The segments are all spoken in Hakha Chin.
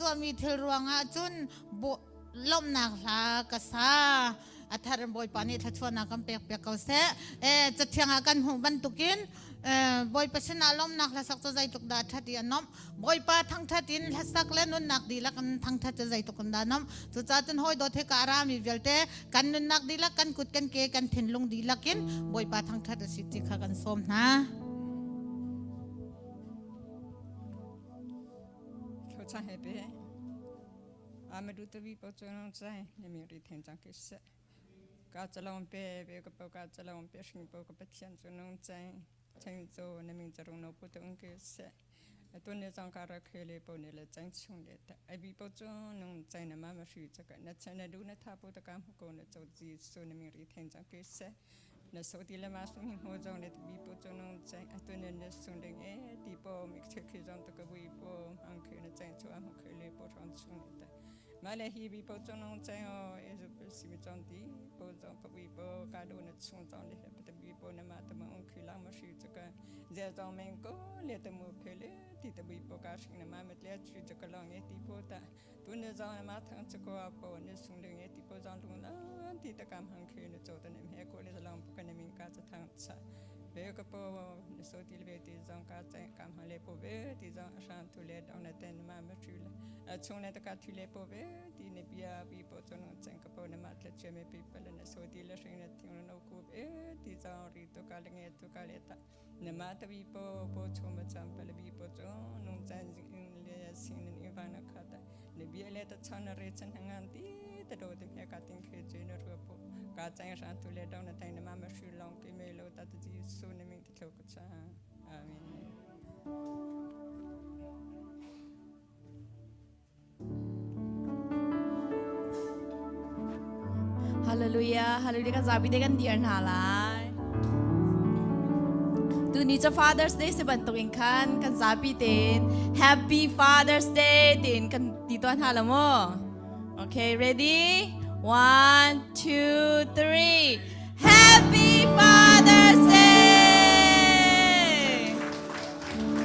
tuahmi thil ruangah cun lawmhnak hla ka sa. A thar in Bawipa nih thluachuahnak kan pek piak ko seh. E, cathiang ah kan hmuh bantukin Bawipa sinah lawmhnak hlasak cu zeitluk dah ṭhat i a nuamh. Bawipa thangṭhat in hlasak le nunnak dihlak in thangṭhat cu zeitluk in dah nuamh. Cucaah cun hawi dawt he ka rami vialte kan nunnak dihlak, kan kut, kan ke, kan thinlung dihlak in Bawipa thangṭhat a si ti kha kan sawm hna. Thluachuah he pe. Amadu tabi po chunong chai nemi ri then chang ke se. Ka chalong pe be ka po ka chalong pe hring po ka pathian chunong chai chang cho nemi charung no pu tung ke se. Tu ne chang ka ra khele po ne le chang chung le ta. Ai bi po chunong chai na ma ma hri chaka na chan na du na tha po ta ka mu ko na cho ji su nemi ri then chang ke se. Na so ti le ma su mi ho zong le bi po chunong chai atu ne na sung ding e ti po mi che khi zong to ka bui po ang khi na chai chu am khi le po thon chung le ta ma le hi bi po chunong chai o e zu pe si mi chong ti po zong pa bui po ka do na chung chong le he pa bi po na ma ta ma ong khi lang ma shi chu ka je zong meng ko le ta mu phe le ti ta bui po ka shing na ma met le chu chu ka long e ti po ta Tu ne zong ma thang chu ko po ne sung le nge ti po zong lung la ti ta kam hang khe ne cho ta ne he ko le zalong po ka ne min ka cha thang cha be ka po ne so ti le ti zong ka cha kam hang le po be ti zong shan thu le dong na ten ma ma thu le a chung ne ta ka thu le po be ti ne bia bi po cho no chang ka po ne ma tla che me pi pa le ne so ti le hring ne thing no ku be ti zong ri to ka le nge to ka le ta Na mah ta bi po po chu ma cham pa le bi po chu nung chan le sing nin i van kha ta ne bi le ta chan na re chan hangan ti ta do te me ka ting khe che na ru po ka chang shan tu le dong na tang na ma ma shu long ke me lo ta ta ji su ne ming ta thlo ko cha amen. Hallelujah, hallelujah kan zapi te kan dir hna lai. Tuni cu Father's Day si bantuk in khan kan zapi tein Happy Father's Day tiin kan ti tuan hna la mu. Okay, ready? 1, 2, 3. Happy Father's Day!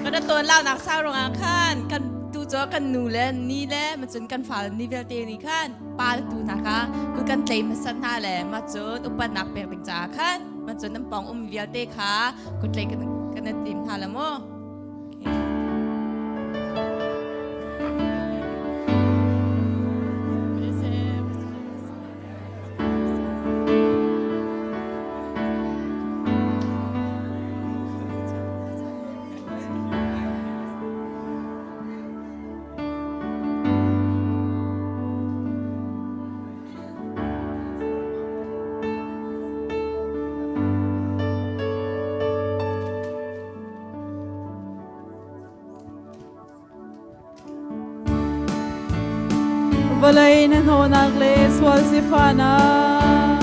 Kan tawn lau nak sau rong ah khan kan tu cu kan nu le ni le ma cun kan fa ni vialte ni khan pa tu hna kha kun kan tlei hmasa hna le ma cun upatnak pek ding caah khan ma cun nan pawng um vialte kha kut tlei kan kan tim hna la mu. Vawlei na hnawhnak le sual sifahnak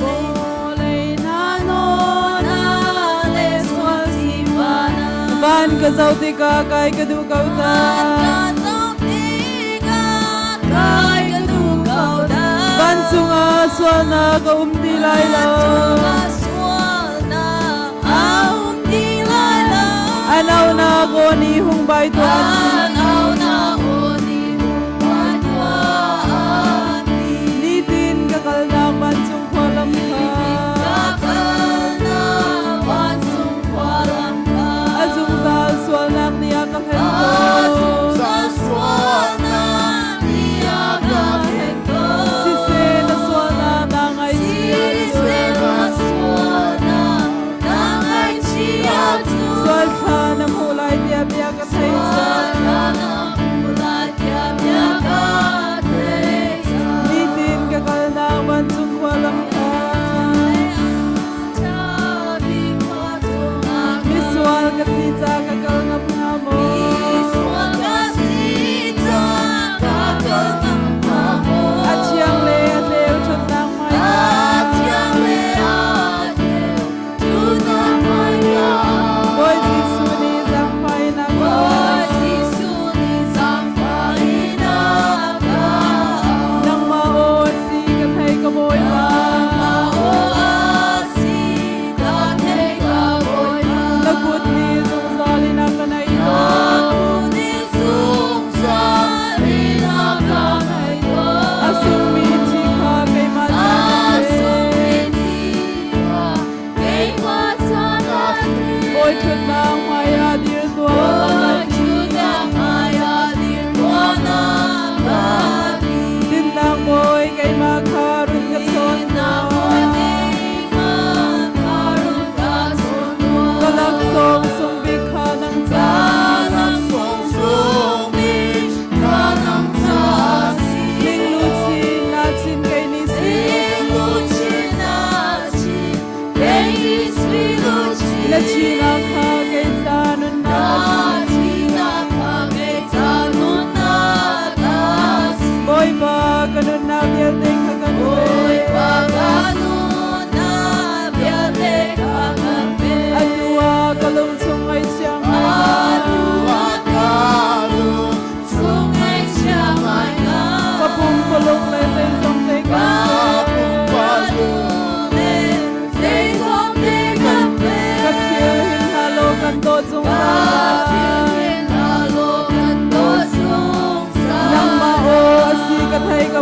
Vawlei na hnawhnak le sual sifahnak Van ka zoh tikah kai ka duh ko ta Kai ka duh ko ta Van cungah sualnak a um ti lai lo An aunak aw nih hung bai tuah Nitin ka kalnak vancung khua lam kha A zungzal sualnak nih a ka hlen ko. Siseh na sualnak naa ngaihchih ahcun sual thla na hmuh lai tiah bia ka theih cang.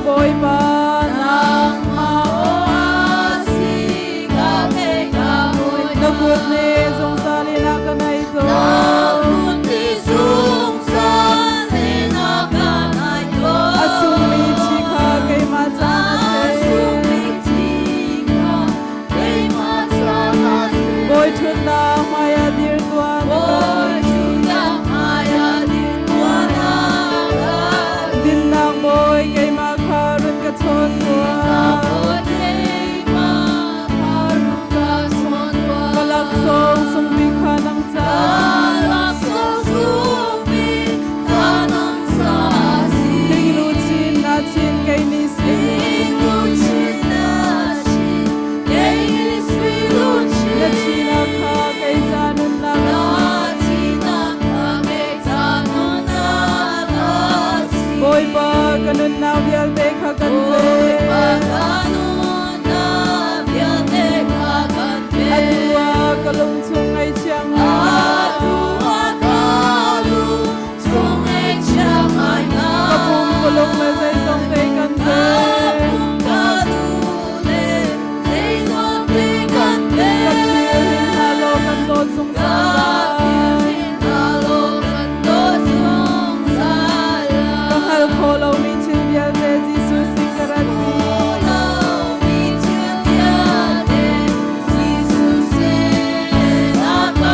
Bawipa. Nangmah aw a si ka thei ka Bawipa. Na kut nih zungzal in a ka naih Na tawn. kut nih zungzal in a ka naih tawn. A sungmi thi kha keimah ca na A thlen. sungmi thi kha keimah ca na thlen. Bawi ṭhutnak hmaiah dir tuah na Bawi ṭhutnak hmaiah dir tuah na ka Dinnak Bawi keimah kha run ka chawn tuah. Bawi keimah kha run ka chawn tuah. Ka laksawng sungbik kha nang Ka ca. laksawng sungbik kha nang ca a si. Hing luchin na chin kei nih sui Hing luchin na chin kei nih sui luchin. Na thinak kha kei ca nunnak a si. Na thinak kha kei ca nunnak a si. Bawipa ka nunnak vialte kha kan pe. Bawipa ka nunnak vialte kha kan pe. Atu ah ka lung chung ngaihchia ngai. Atu ah ka lung chung ngaihchia ngai Ka pum ka lung le zeizong te kan pe. Ka pum ka lung le zeizong te kan pe. Ka phil hin hna law kan dawt zungzal Ka phil lai. hin hna law kan dawt zungzal lai. Ka hngal khawh lomi thil vialte Jesuh sin ka ratpi. Lomi thil vialte Jesuh sin ah ka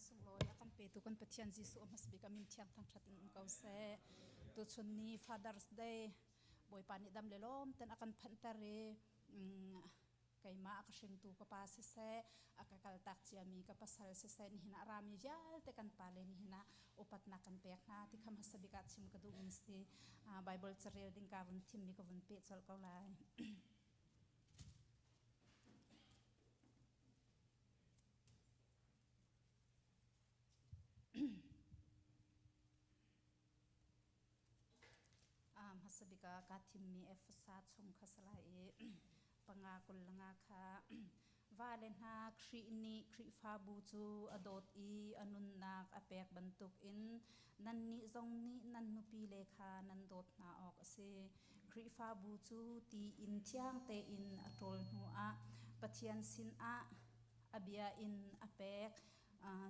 sunglawi a kan petu kan Pathian Jesuh a hmasabik a min thiang thangṭhat in um ko seh. Tuchun ni Father's Day Bawipa nih dam le lawm ten a kan phanhter i keimah a ka hringtu ka pa siseh a ka kaltak ciami ka pasal siseh nihin ah rami vialte kan pa le nihin ah upatnak kan pek hna ti kha hmasa bik ah chim ka duhmi si. Bible carel ding ka vun thimmi ka vun peh colh ko lai. Hmasa bik ah kaa thimmi Efesa chung kha si lai i panga kul le nga kha vale hna Khrih nih Khrihfabu cu a dawt i a nunnak a pek bantukin nannih zong nih nan nupile kha nan dawt hna awk a si. Khrihfabu cu ti in thiang tein a ṭawl hnuah Pathian sinah a bia in a pek.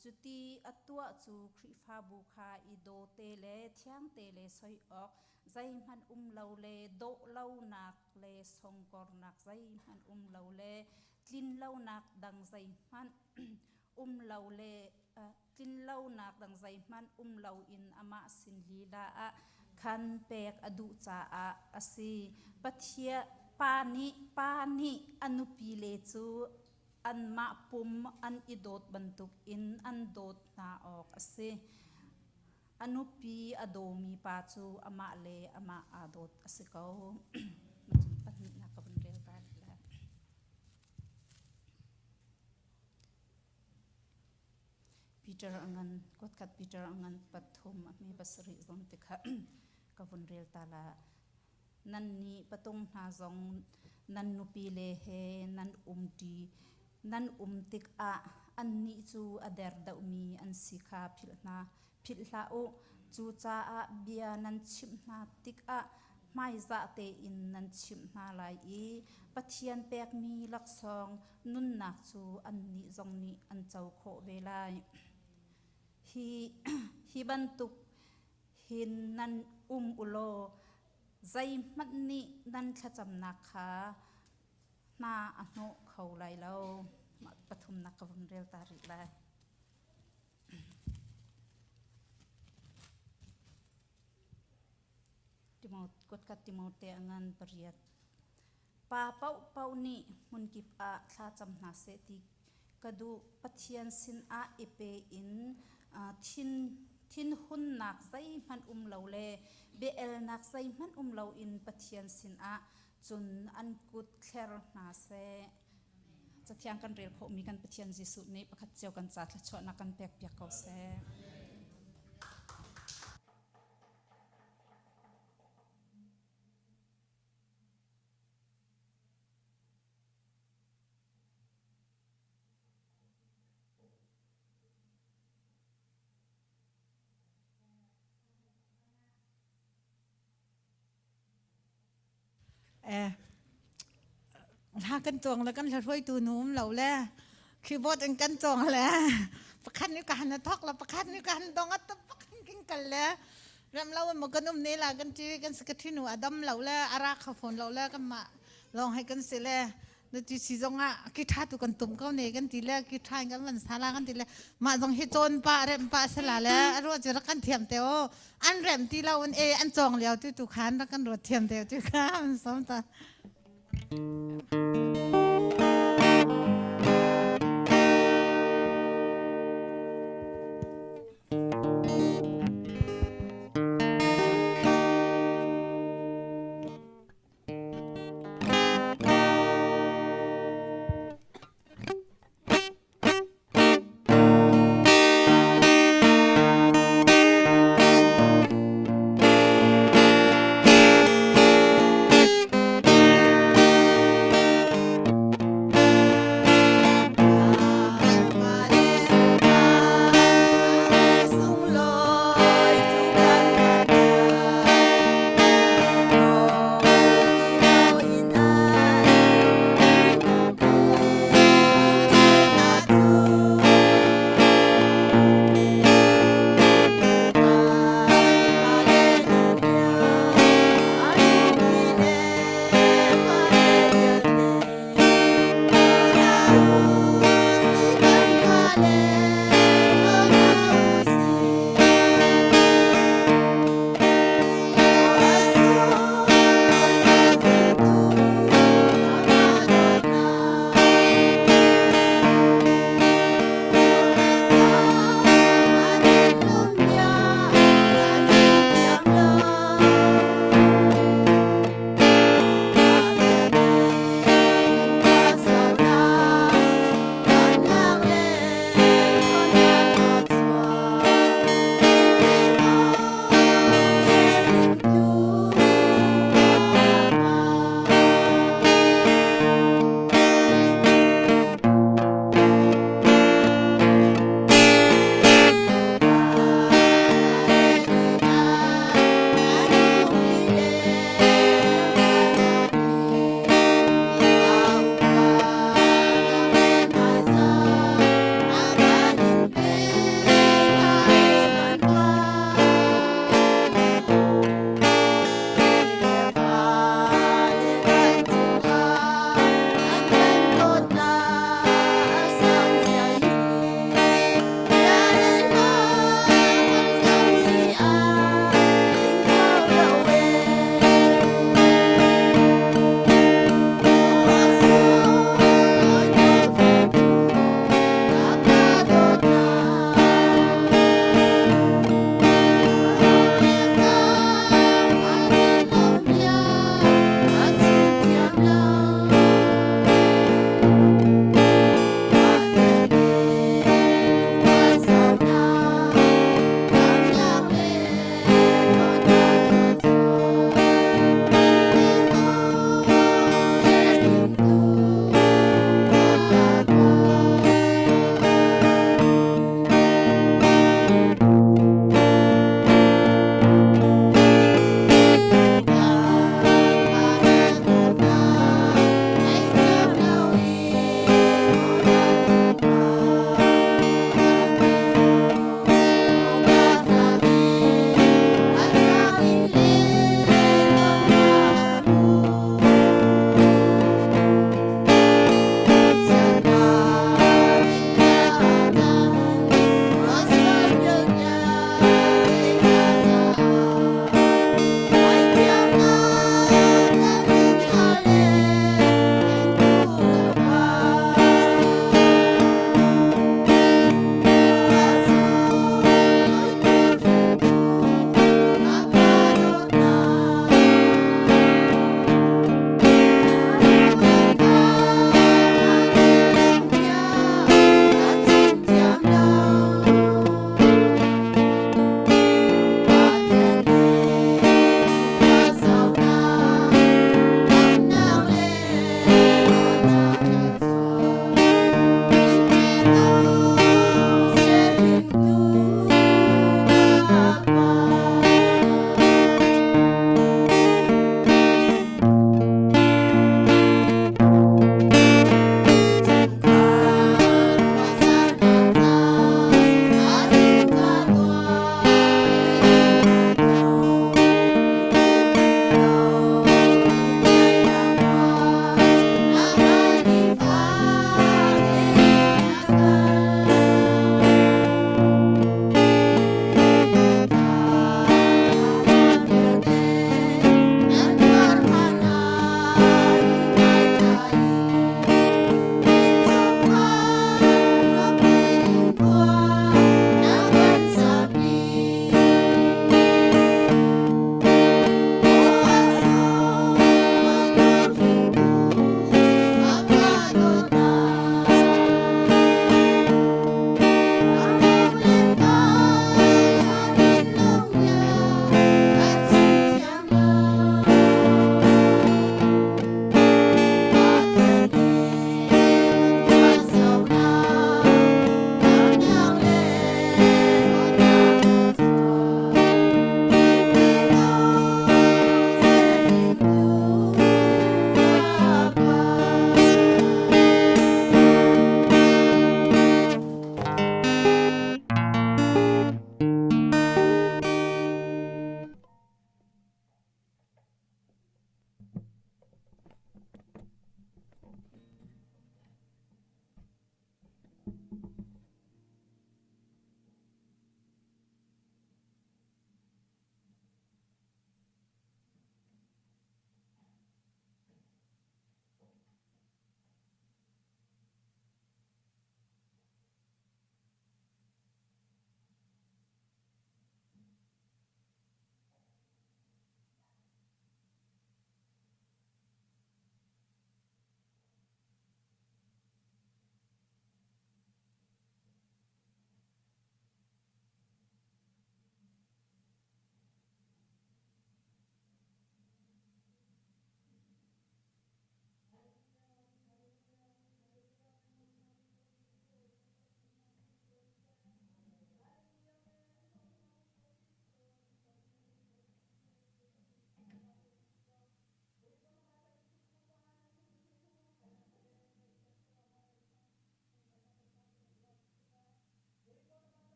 Cuti a tuah cu Khrihfabu kha i daw te le thiang te le soi awk zeihmanh um lo le dawh lonak le songkornak zeihmanh um lo le tlinlonak dang zeihmanh um lo le tlinlonak dang zeihmanh um loin amah sin lila ah khan pek a duh caah a si. Pathian pa nih pa nih a nupile cu anmah pum an i dawt bantukin an dawt hna awk a si. A nupi a dawmi pa cu amah le amah aa dawt a si ko. Pahnihnak ka vun rel ta lai. Peter a ngan kuatkhat Peter a ngan pathum a hme pasarih zong ti kha ka vun rel ta la. Nannih patung hna zong nan nupile he nan umṭi nan um tikah annih cu a der deuhmi an si kha philh hna philh hlah u. Cucaah bia nan chimh hna tikah hmaizah tein nan chimh hna lai i Pathian pekmi laksawng nunnak cu annih zong nih an co khawh ve lai. Hi, hi bantuk hin nan um u law zeihmanh nih nan thlacamnak kha hna a hnawh kho lai lo. Mah pathumnak ka vun rel ta rih lai. Kutka Timote a ngan pariat. Pa paohpaoh nih hmunkip ah thlacam hna seh ti ka duh. Pathian sinah i pe in thinhunnak zeihmanh um lo le bia-elnak zeihmanh um loin Pathian sinah cun an kut thler hna seh. Cathiang kan rel khawhmi kan Pathian Jesuh nih pakhat cio kan ca thluachuahnak kan pekpiak ko seh. Hla kan cawng le kan hla-hruaitu nu um lo le keyboard in kan cawng le pakhat nih ka han a thok le pakhat nih ka han dong a pakhat kin kal le rem lo maw kan um ne la kan ti kan secretary nu a dam lo le a ra kho phone lo le kan mah lawng he kan si le na ti si zong ah ki tha tu kan tum ko ne kan ti le ki tha in kan van sala kan ti le mah zong hi cawn pa rem pa sala le a ruah cu rak kan thiam te o an rem ti lo in e an cawng lio tu tu khan rak kan ruat thiam te tu kha an som ta.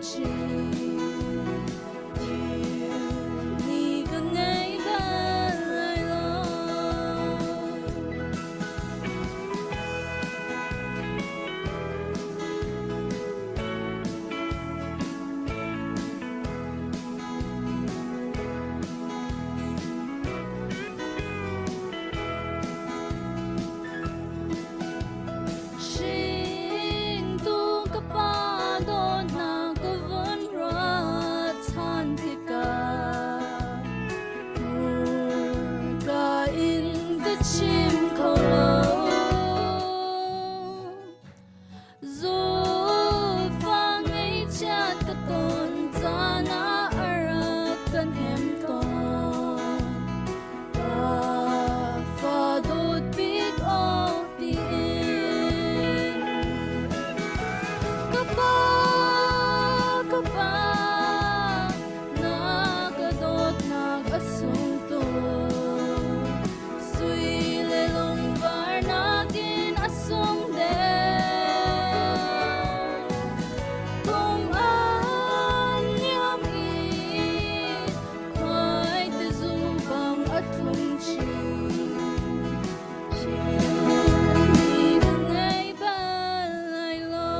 chin. Ni ka ngei bal lai lo. Hringtu ka pa dawtnak ka vun ruat ṭhan tikah hmurka in ka chim kho lo. Zulfa ngaihchiat ka ton caan ah a rak kan hem tawn. Ka fa dawt bik awk tiin. Ka pa, ka pa, na ka dawtnak a sung tuk. Sui le lungvar nakin a sung deuh. Kum an niam i khuaite zum bang a tlung chin. Ni ka ngei bal lai lo.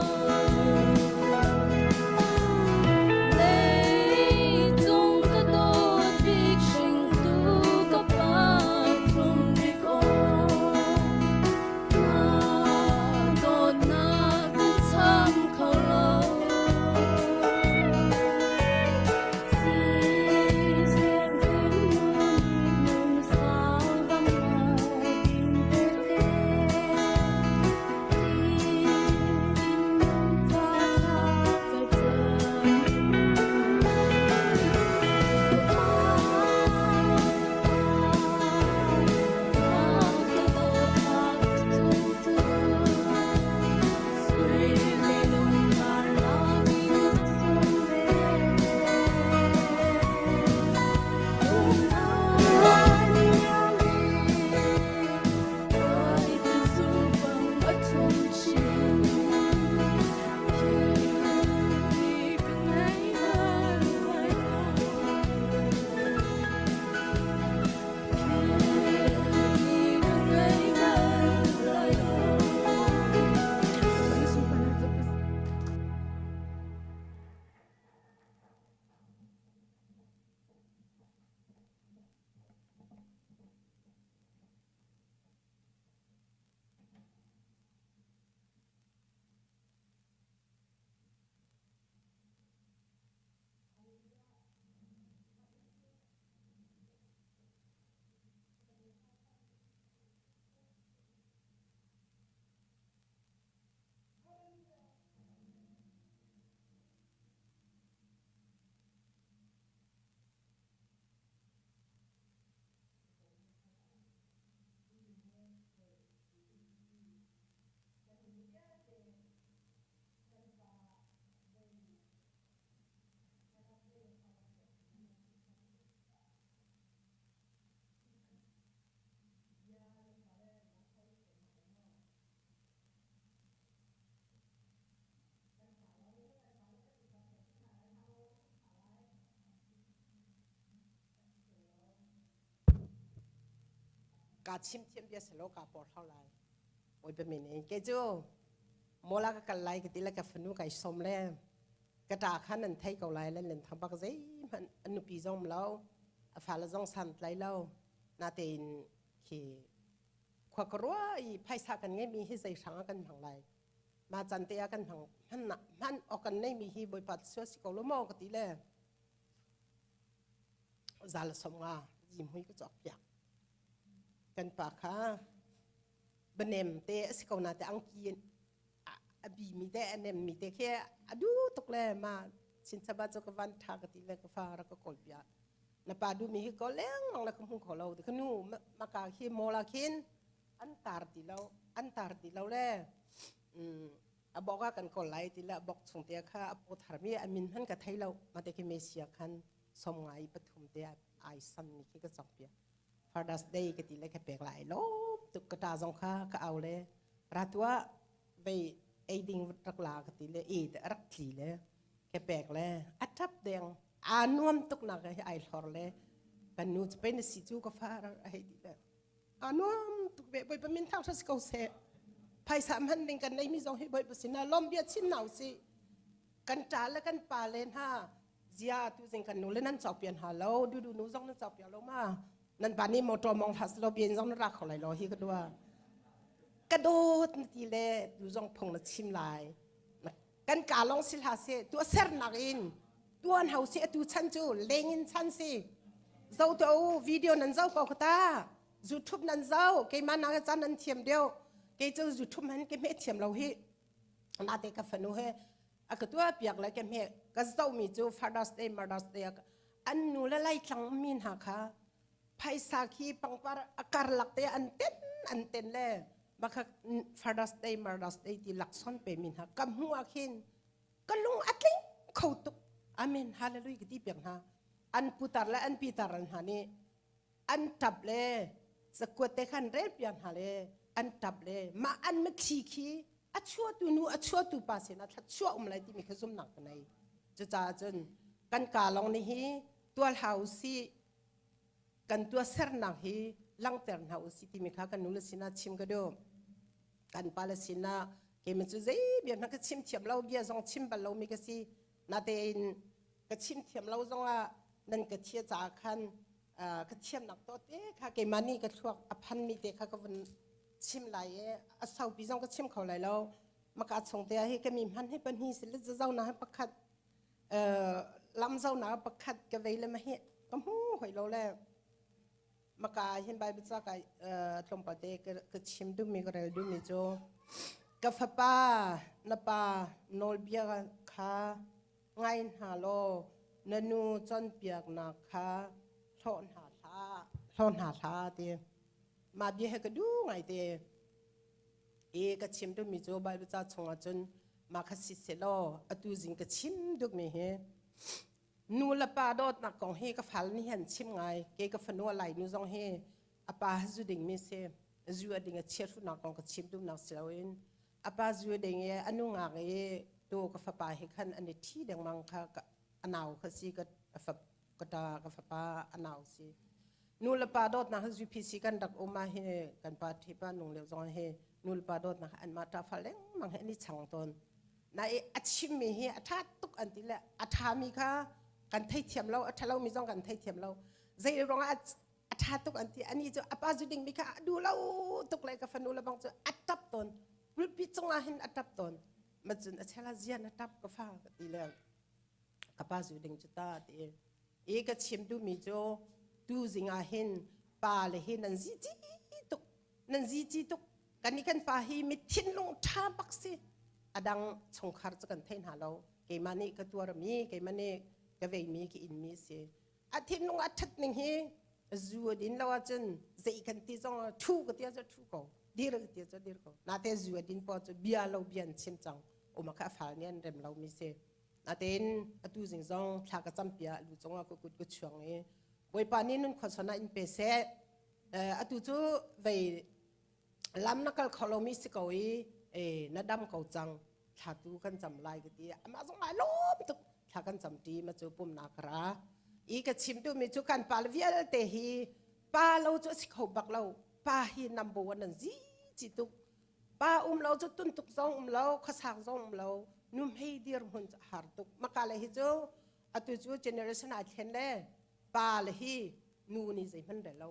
Leicung ka dawt bik hringtu ka pa thlum bik aw. Na dawtnak ka cham kho lo. Ka chim thiam bia selo ka por hau lai. Bawipa min in ke cu mola ka kal lai ka ti le ka fanu kai som le ka ṭa kha nan thei ko lai le nan thang bak zeihmanh an nupi zong lo a fale zong san tlai lo natein khi khua ka rua i phaisa kan ngeimi hi zei hrang ah kan hmang lai ma can te ah kan hmang hman hman awk kan neimi hi bawipa sua si ko lo maw ka ti le zal som nga zimhui ka cawk piak kan pa kha banem te a si ko na te angki a bi mi te a nem mi te khi a du tuk le ma chinchaba chu ka van tha ka ti le ka fa ra ka kol pia na pa du mi hi ko leng mang la ka hmu kho lo ka nu maka khi mola khin an tar ti lo an tar ti lo le a bok a kan kol lai ti la bok chung te kha a po thar mi a min han ka thei lo ma te khi mesia khan som ngai pathum te ai san mi khi ka chok pia Father's Day ka ti le ka pek lai lo tuk ka ta zong kha ka au le ra tua vei ei ding rak la ka ti le e te rak tli le ke. Ka pek le a ṭap deng. Aa nuam tuk nak hi ai hlor le kan nu cu pei na si cu ka fa a hei ti le. Aa nuam tuk ve Bawipa min thang si ko seh. Phaisa hman ding kan neimi zong hi Bawipa sinah lawm bia chim hna usih. Kan ṭa le kan pa le hna zia tu zing kan nu le nan cawk pian ha lo du du nu zong nan cawk pian lo ma nan pa nih motor mong hlas lo bien zong na ra kho lai lo hi ka dua ka dawt na ti le tu zong phung na chim lai kan ka long si hla se tu sernak in tuan hau si atu chan cu leng in chan si zo to video nan zo ko ta YouTube nan zo keimah na chan nan thiam deuh kei cu YouTube han ke me thiam lo hi na te ka fanu he a ka tuah piak le ke hme ka zohmi cu Father's Day Mother's Day an nu le lai tlang mi hna kha phaisa khi pangpar a karlak te an ten an ten le bakha Father's Day Mother's Day ti lakson pe mi hna ka hmu ah khin ka lung a tling kho tuk amen hallelujah ka ti piak hna an putar le an pitar hna nih an tap le cakuat te khan rel piak hna le an tap le mah an mitthli khi a chuahtu nu a chuahtu pa sinah thluachuah um lai timi kha zumnak ka nei cucaah cun kan ka lawng nih hi tual hau si kan tuahsernak hi langhter hna u si timi kha kan nule sinah chim ka duh kan pale sinah keimah cu zei bia hmanh ka chim thiam lo bia zong chim bal lomi ka si natein ka chim thiam lo zongah nan ka thia caah khan ka thiamnak to te kha keimah nih ka thluak a phanmi te kha ka vun chim lai i a saupi zong ka chim kho lai lo maka chung te ah hi ka mi hman hi pahnih si le zau na pakhat lam zau na pakhat ka vei le ma hi ka hmu hoi lo le maka hin bible ca ka tlawmpal te ka chim duhmi ka rel duhmi cu ka fapa na pa nawlbia kha ngai hna law na nu cawnpiaknak kha hlawh hna hlah hlawh hna hlah ti mah bia he ka duh ngai te i ka chim duhmi cu Bible ca chungah cun mah kha si selaw atu zing ka chim duhmi hi nu le pa dawtnak kong hi ka fal nih han chim ngai ke ka fanu a lai nu zong hi a pa zu ding mi si zu a ding a chiat kong ka chim duhnak si loin a pa zu ding i a nu ngak i tu ka fapa he khan an i ṭhi dengmang kha a nau kha si ka ka ta ka fapa a nau si nu le pa dawtnak hi UPC kan rak um ah hi kan pa thi pa nung leo zong hi nu le pa dawtnak an mah ṭa fa lengmang hi an i chang tawn na i a chimmi hi a ṭha tuk an ti le a ṭhami kha kan theithiam lo a ṭhalo mi zong kan theithiam lo zei ruangah a ṭha tuk an ti ani cu a pa zu ding mi kha a duh lo tuk le ka fanu le bang cu a ṭap tawn pulpit cungah hin a ṭap tawn ma cun a chela zian a ṭap ka fa ka ti le ka pa zu ding cu ta ti i ka chim duhmi cu tu zing ah hin pa le hi nan zi ci tuk nan zi ci tuk kan i kan pa hi mi thinlung ṭha bak si a dang chungkhar cu kan thei hna lo keimah nih ka tuarmi keimah nih ka veimi ka inmi si a thinlung a ṭhat ning hi zu a din lo ahcun zei kan ti zong thu ka ti ahcun thu ko dir ka ti ahcun dir ko nate zu a din poah cu bia lo bia an chim cang uma kha a fal nih an rem lo mi si natein atu zing zong thla ka cam pia lu cungah ka kut ka chuang i bawipa nih nun khuasana in pe seh atu cu vei lam na kal kho lomi si ko i na dam ko cang thla tu kan cam lai ka ti amah zong ai lawm tuk thla kan cam ṭi ma cu pumnak ra i ka chim duhmi cu kan pa le vialte hi pa lo cu a si kho bak lo pa hi number one an zi ci tuk pa um lo cu tuntuk zong um lo khuasak zong um lo nu hmei dir hmun cu har tuk maka le hi cu atu cu generation ai thlen le pa le hi nu nih zeihmanh rel lo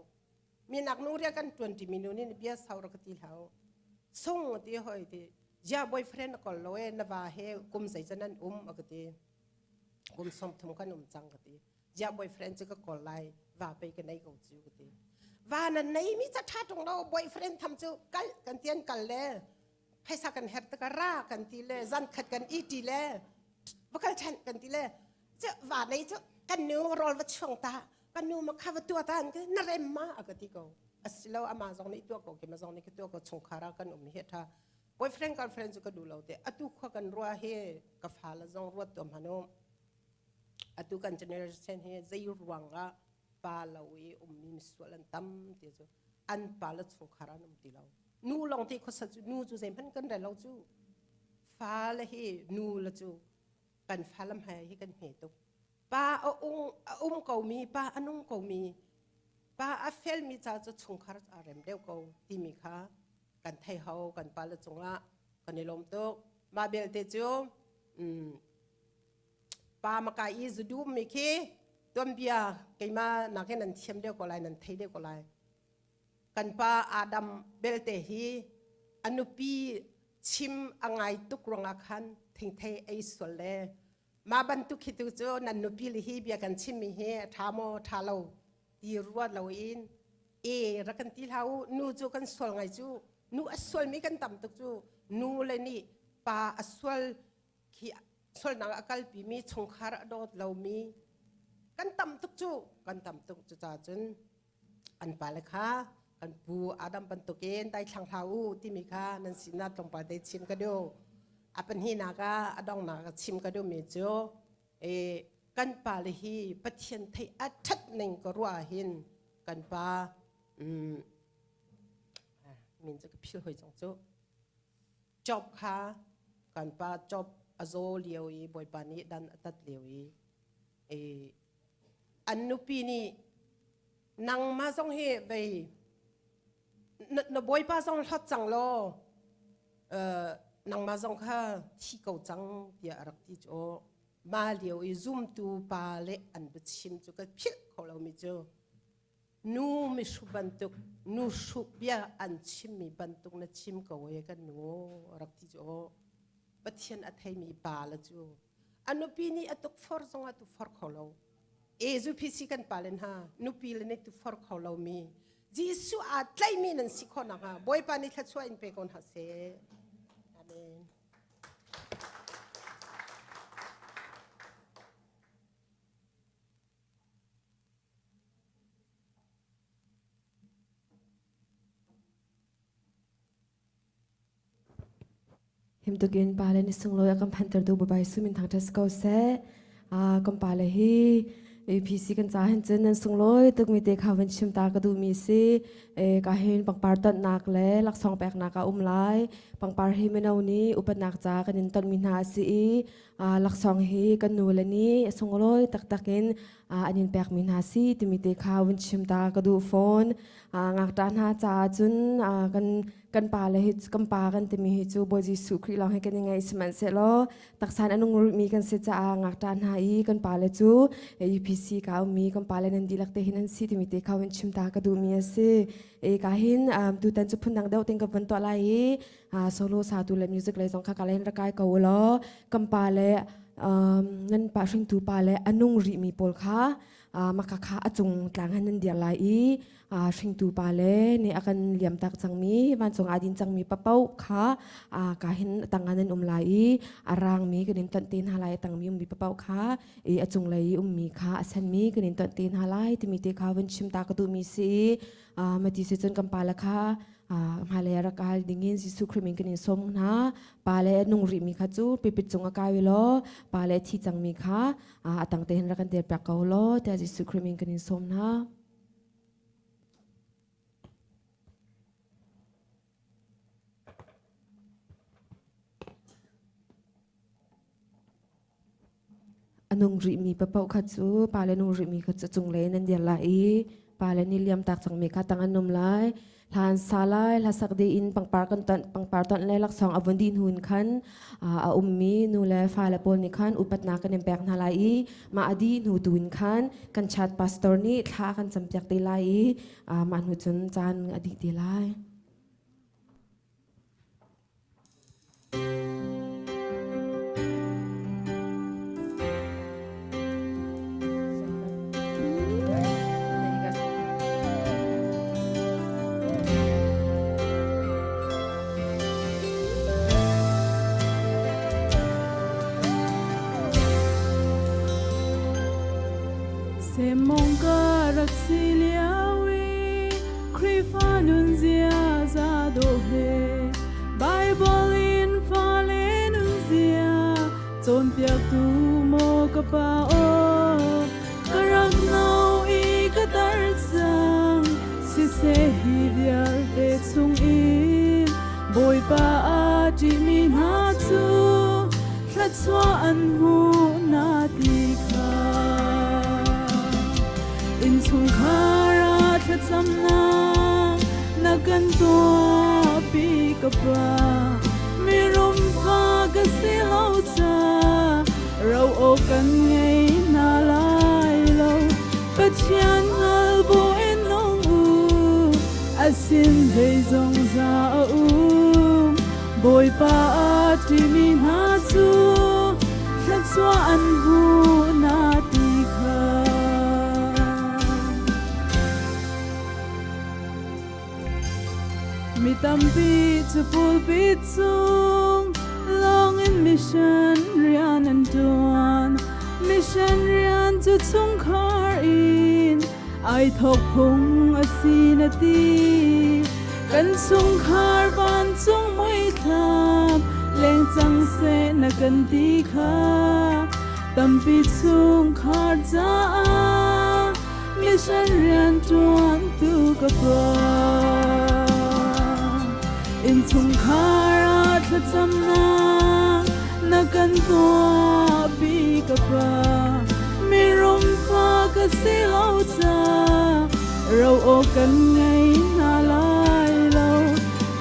minak nu rian kan tuan ti mi nu nih bia sau ra ka ti hlau sung ti hoi ti ya boyfriend na kol lo e na va he kum zei can an um a ka ti kum som thum kan um cang ka ti ya boyfriend cu ka kol lai va pei ka nei ko cu ka ti va na nei mi cha tha tung lo boyfriend tham cu kal kan tian kal le phaisa kan her ta ra kan ti le zan khat kan i ti le va kal than kan ti le va nei cu kan nu rol va chuang ta Kan nu ma kha va tua ta an na rem ma a ka ti ko. Asilo ama zong nih tua ko ke ma zong nih ka tua ko chungkhar ah kan um hi tha. Boyfriend girlfriend cu ka duh lo te. Atu khua kan rua hi ka fa la zong ruat tuam hanu. Atu kan generation hi zei ruang ah pa lo i ummi misual an tam ti cu an pa le chungkhar an um ti lo. Nu long ti khuasa cu nu cu zeihmanh kan rel lo cu. Fa le hi nu le cu. Kan falam hai hi kan hme tuk. Pa a ung a um ko mi, pa a nung ko mi, pa a fel mi ca cu chungkhar a rem deuh ko timi kha kan thei ho. Kan pa le cungah kan i lawm tuk. Mah belte cu pa maka i zudum mi khi tuanbia keimah nakin nan thiam deuh ko lai, nan thei deuh ko lai. Kan pa Adam belte hi a nupi chim a ngai tuk ruangah khan thingthei ei sual le mah bantuk hi tu cu nan nupi le hi bia kan chimmi hi a ṭha maw ṭha lo ti ruat loin e rak kan ti hlah u. Nu cu kan sual ngai cu, nu a sualmi kan tam tuk cu. Nu le nih pa a sual khi sualnak a kalpimi, chungkhar a dawt lomi kan tam tuk cu, kan tam tuk cu. Ca cun an pale kha kan pu Adam bantukin daithlang hlah u timi kha nan sinah tlawmpal te chim ka duh. A pahnihnak ah, a donghnak ah chim ka duhmi cu kan pale hi Pathian theih a ṭhat ning ka ruah hin kan pa min cu ka phil hoi cang cu, Job kha, kan pa Job a zaw lio i Bawipa nih dan a tat lio i an nupi nih, "Nangmah zong hi vei na bawipa zong hlot cang law nangmah zong kha thi ko cang," tiah a rak ti cu. Mah lio i zumtu pa le an biachim cu ka philh kho lomi cu, "Nu mihru bantuk, nu hruk bia an chimmi bantuk na chim ko e, kan nu," rak ti cu. Pathian a theimi pa le cu a nupi nih a tukfor zong a tufor kho lo e. Zu PC kan pa le hna nupi le nih tufor kho lomi Jesuh aa tlaimi nan si khawh nakhnga Bawipa nih thluachuah in pe ko hna seh. Amen. Himtukin pale ni sunglawi a kan phantertu Bawipa Jesuh min thangṭhat si ko seh. Kan pale hi APC kan ca hin cun nan sunglawi tukmi te kha van chim ta ka duhmi si. Ka hin pangpar tonhnak le laksawng peknak a um lai. Pangpar hi mino nih upatnak ca kan in tonhmi hna a si i laksawng hi kan nu le nih sunglawi taktak in an in pekmi hna si timi te kha vun chim ta ka duh fawn. Ngakṭah hna caah cun kan kan pa le hi, kan pa kan timi hi cu Bawi Jesuh Khrih lawng hi kan i ngaih, sihmanhsehlaw taksan a nung rihmi kan si caah ngakṭah hna i kan pa le cu UPC ka ummi kan pa le nan dihlak te hin an si timi te kha hun chim ta ka duhmi a si. E ka hin tutan cu phundang deuh ting ka vun tuah lai i solo satu le music lei zong kha ka len rakai ko law kan pa le nan pa hringtu pa le a nung rihmi pawl kha maka kha a cung tlang han nan dir lai i hringtu pa le nih a kan liam tak cangmi, vancung aa din cangmi papoh kha ka hin tangah nan um lai i a rangmi kan in tonh te hna lai, a tangmi ummi papoh kha i a cunglei i ummi kha a senmi kan in tonh te hna lai timi te kha vun chim ta ka duhmi si i mati si cun kan pale kha hmailei ah rak kal dingin Jesuh Khrih min kan in sawm hna. Pa le nung rihmi kha cu pipit cung a kai law pa le thi cangmi kha a tang te hin rak kan tel piak ko law tiah Jesuh Khrih min kan in sawm hna. A nung rihmi paoh kha cu, pa le nung rihmi kha cu cunglei nan dir lai i pa le nih liam tak cangmi kha tang an um lai. Hla an sa lai, hla sak dih in pangpar kan tonh, pangpar tonh le laksawng a vun dih hnu in khan a ummi nu le fale pawl nih khan upatnak kan in pek hna lai i mah a dih hnu tu in khan kan chat pastor nih thla kan campiak te lai i mah hnu cun caan a dih te lai. Semong ka rak si lio i Khrihfa nun ziaza dawh he Bible in fale nun zia cawnpiaktu maw ka pa aw, ka rak no i ka tar cang siseh, hi vialte chung in Bawipa a ṭihmi hna cu thluachuah an hmu. na ti kha. Innchungkhar ah thlacamnak na kan tuahpi ka Pa. Mirum fa ka si lo ca ro awk kan ngei hna lai lo. Pathian hngal buin nung u, a sin zeizong za a um. Bawipa a ṭihmi hna cu thluachuah an hmu na ti kha. Mi tampi cu pulpit cung lawngin mission rian an ṭuan. Mission rian cu chungkhar in ai thawk phung a si na ti. Kan chungkhar vancung muithlam leng cang seh na kan ti kha. Tampi chungkhar caah mission rian ṭuantu ka pa. Innchungkhar ah thlacamnak na kan tuahpi ka pa. Mirum fa ka si lo ca ro awk kan ngei hna lai lo.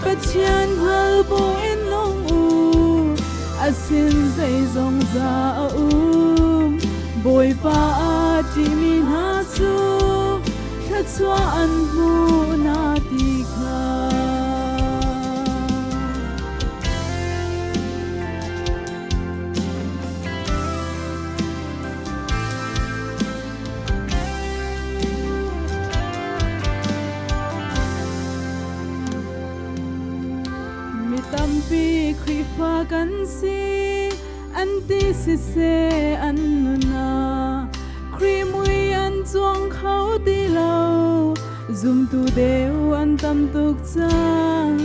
Pathian hngal buin nung u, a sin zeizong za a um. Bawipa a ṭihmi hna cu thluachuah an hmu na ti kha. Mi tampi Khrihfa kan si, an ti siseh an nun ah Khrih mui an cuang kho ti lo. Zumtu deu an tam tuk cang.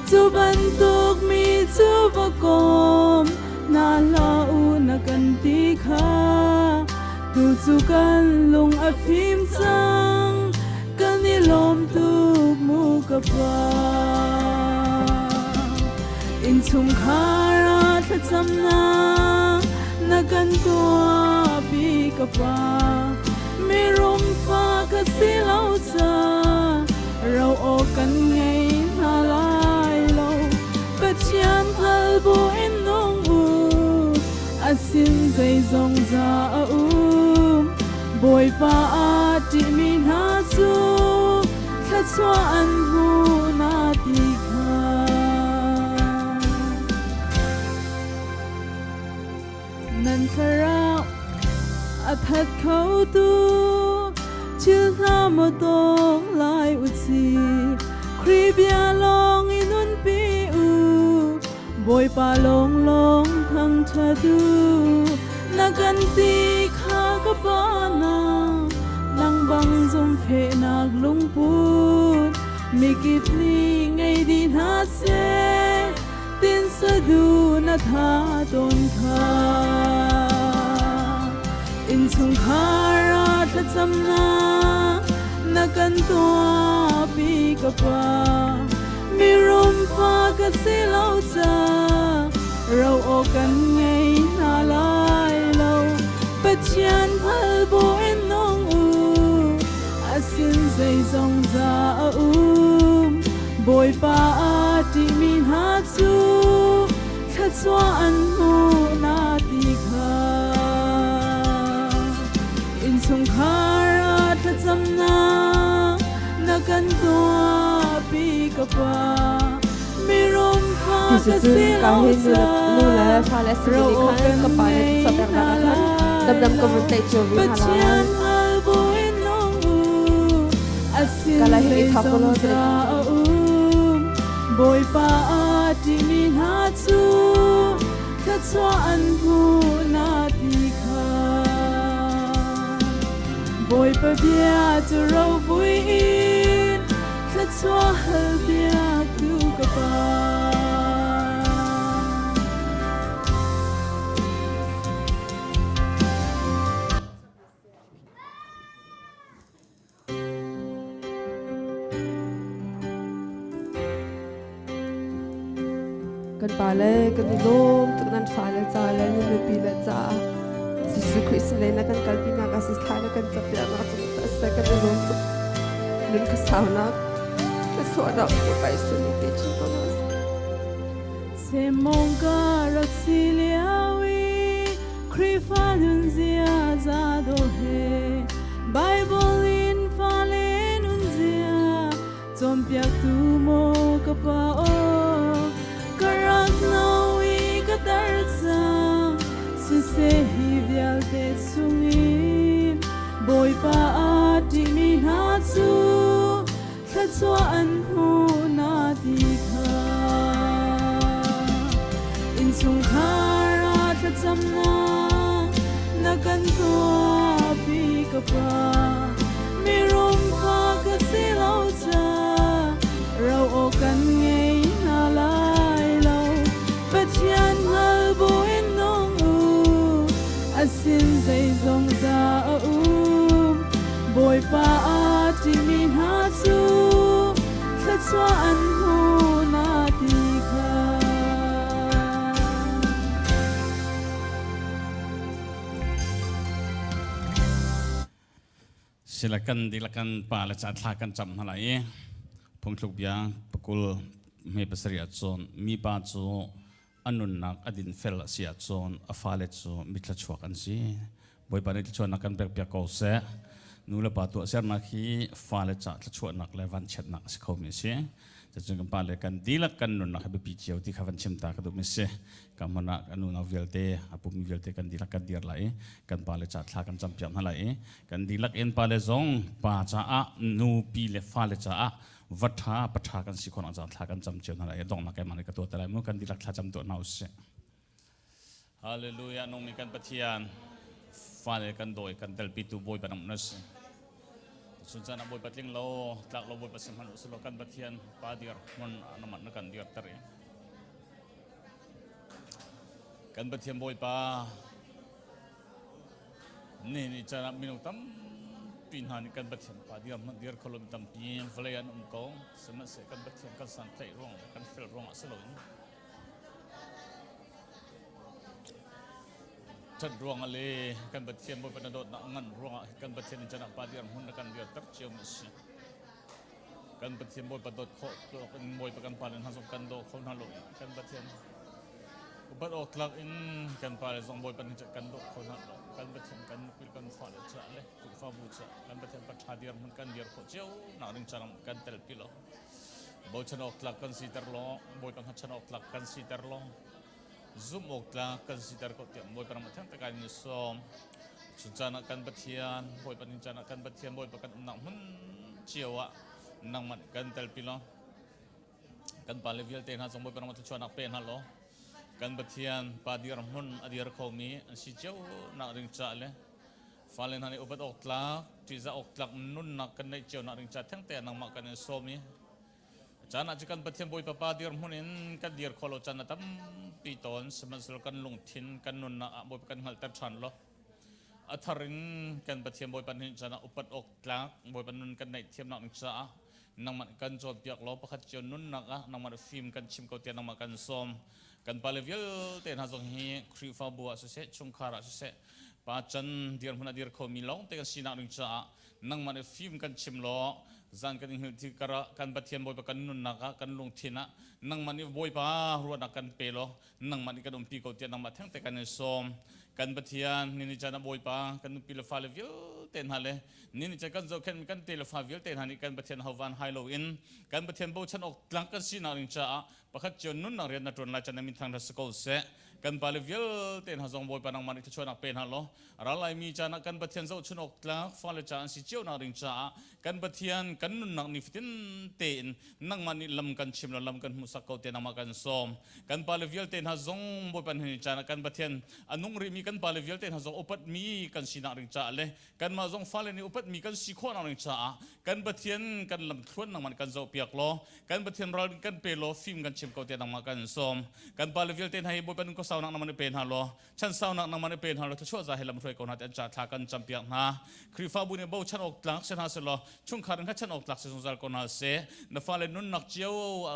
Cu bantuk mi cu va kawm hna hlah u na kan ti kha. Tu cu kan lung a fim cang, kan i lawm tuk mu ka pa. Innchungkhar ah thlacamnak na kan tuahpi ka pa. Mirum fa ka si lo ca ro awk kan ngei hna lai lo. Pathian hngal buin nung u, a sin zeizong za a um. Bawipa a ṭihmi hna cu thluachuah an hmu na ti kha. Nan thlarau a that kho tu thil hna maw tawng lai u ci. Khrih bia lawng i nunpi u, Bawipa lawnglawng thangṭhat u. Na kan ti kha ka pa na, nang bang zumhfehnak lungput mikip nih ngei dih hna seh, tin sadu na tha tawn kha. Innchungkhar ah thlacamnak na kan tuahpi ka pa. Mirum fa ka si lo ca ro awk kan ngei hna lai lo. Pathian hngal buin nung u, a sin zeizong za a um. Bawipa a ṭihmi hna cu thluachuah an hmu na ti kha. Innchungkhar ah thlacamnak na kan tuahpi ka pa. Mirum fa ka Ti si cu ka lo hi nu ca le nu le fale simi ro nih awk khan kan ka pa le ngei thisa peknak hna ah khan lai damdam ka lo. vun tlaih cio ve hna lai. Pathian hngal buin nung u, a sin Ka lai hin i thap zeizong law za a um. Bawipa a ṭihmi hna cu thluachuah an hmu na ti kha. Bawipa bia cu rovui in thluachuah hal piaktu ka pa. Kan pa le kan i lawm tuk nan fale ca le nan nupi le caah. Jesuh Khrih sin lei na kan kalpi nak ah siseh thla na kan campiak nak cung ah siseh kan i lawm tuk. Nun ka saunak ka suahnak Bawipa Jesuh nih pe chin ko hna seh. Semong ka rak si lio i Khrihfa nunzia za do he Bible in fale nunzia cawnpiaktu maw ka pa aw ka rak no i ka tar cang siseh hi vialte chungin Bawipa a ṭihmi hna cu thluachuah an hmu na ti kha innchungkhar ah thlacamnak na kan tuahpi ka pa mirum fa ka si lo ca ro aw kan ngei hna lai lo Pathian hngal buin nung u a sin zeizong za a um Bawipa a ṭihmi hna cu thluachuah an hmu na ti kha. Silakan dilakan pa le ca thla kan cam hna lai i phungthluk bia pakul me pasarih ah cun mi pa cu a nunnak a dinfel a si ahcun a fale cu mithluachuak an si. Bawipa nih thluachuahnak kan pekpiak ko seh. Nu le pa tuahsernak hi fale ca thluachuahnak le vanchiatnak a si khomi a si. Cucun kan pale kan dihlak kan nunnak hi biapi cio ti kha van chim ta ka duhmi a si. Ka hmun ah kan unau vialte, a pummi vialte kan dihlak kan dir lai i kan pale ca thla kan campiak hna lai i kan dihlak in pale zong pa caah nupi le fale caah va ṭha pa ṭha kan si khawh cang thla kan cam cio hna lai donghnak keimah nih ka tuah te lai mu kan dihlak thla cam tuah hna usih. Hallelujah nungmi kan Pathian fale kan dawi kan telpitu Bawipa nang na si. Sun caan ah Bawipa tling lo tlak lo Bawipa si hmanh usih law kan Pathian pa dir hmun nangmah na kan dir ter i kan Pathian Bawipa Ni ni caan ah minung tampi hna nih kan Pathian pa dir hmanh dir kho lomi tampi vawlei an um ko. Sihmanhsehlaw kan Pathian kan santlaih ruang le kan fel ruangah si loin ṭhat ruangah le kan Pathian Bawipa na dawtnak a ngan ruangah kan Pathian in caan ah pa dir hmun na kan dirter cio mi a si. Kan Pathian Bawipa dawt khawh tawk in Bawipa kan pa le hna zong kan daw kho hna lo i kan Pathian upat awk tlak in kan pa le zong Bawipa nih kan daw kho hna lo. Kan Pathian kan nupi kan fale caah le Khrihfabu caah kan Pathian patha dir hmun kan dir khawh cio nak ding caan kan telpi lo. Bochan awk tlak kan siter law Bawipa hngatchan awk tlak kan siter law zumh awk tlak kan siter ko tiah Bawipa ram a thiang tak in sawm. Chun caan ah kan Pathian, Bawipa ning caan ah kan Pathian, Bawipa kan umnak hmun cio ah nangmah kan telpi law kan pale vialte hna zong Bawipa ram thluachuahnak pe hna law kan Pathian pa dir hmun a dir khomi an si cio nak ding ca le fale hna nih upat awk tlak ṭihzah awk tlak nunnak kan neih cio nak ding ca thengte nangmah kan in sawm i Caan ah cu kan Pathian Bawipa pa dirhmun in kan dir kho lo caan a tampi tawn sihmanhsehlaw kan lungthin kan nunnak ah Bawipa kan hngalhter ṭhan law a thar in kan Pathian Bawipa nih caan ah upat awk tlak Bawipa nun kan neih thiamnak ding caah nangmah kan cawnpiak law pakhat cio nunnak ah nangmah fim kan chim ko tiah nangmah kan sawm kan pale vialte hna zong hi Khrihfabu ah siseh chungkhar ah siseh pa can dirhmun a dir khomi lawng te kan sinak ding caah nangmah nih fim kan chim law zan kan i hngilh ti karah kan Pathian Bawipa kan nunnak ah kan lungthin ah nangmah nih Bawipa ruahnak kan pe law nangmah nih kan umpi ko tiah nangmah thengte kan in sawm kan Pathian ni ni caan ah Bawipa kan nupi le fale vialte hna le ni ni caan kan zohkhenh kan te le fa vialte hna nih kan Pathian hovan hai loin kan Pathian bochan awk tlang kan sinak ding caah pakhat cio nunnak rian na ṭuan lai chan na min thang si ko seh kan pale vialte hna zong Bawipa nangmah nih thluachuahnak pe hna law ralaimi caan ah kan Pathian zohchun awk tlak fale ca an si cio nak ding caah kan Pathian kan nunnak nifatin tein nangmah nih lam kan chim lo lam kan hmuhsak ko te nangmah kan sawm kan pale vialte hna zong Bawipa ni caan ah kan Pathian a nung rihmi kan pale vialte hna zong upatmi kan sinak ding caah le kanmah zong fale nih upatmi kan si khawh nak ding caah kan Pathian kan lamthluan nangmah kan zohpiak law kan Pathian ral kan pe law fim kan chim ko te nangmah kan sawm kan pale vialte hna hi Bawipa nun ka khuasaunak nangmah nih pe hna law chansaunak nangmah nih pe hna law thluachuah za he lam hruai ko hna ti an ca thla kan campiak hna. Khrihfabu nih bochan awk tlak si hna selaw chungkhar in kha chan awk tlak si zungzal ko hna seh. Na fale nunnak cio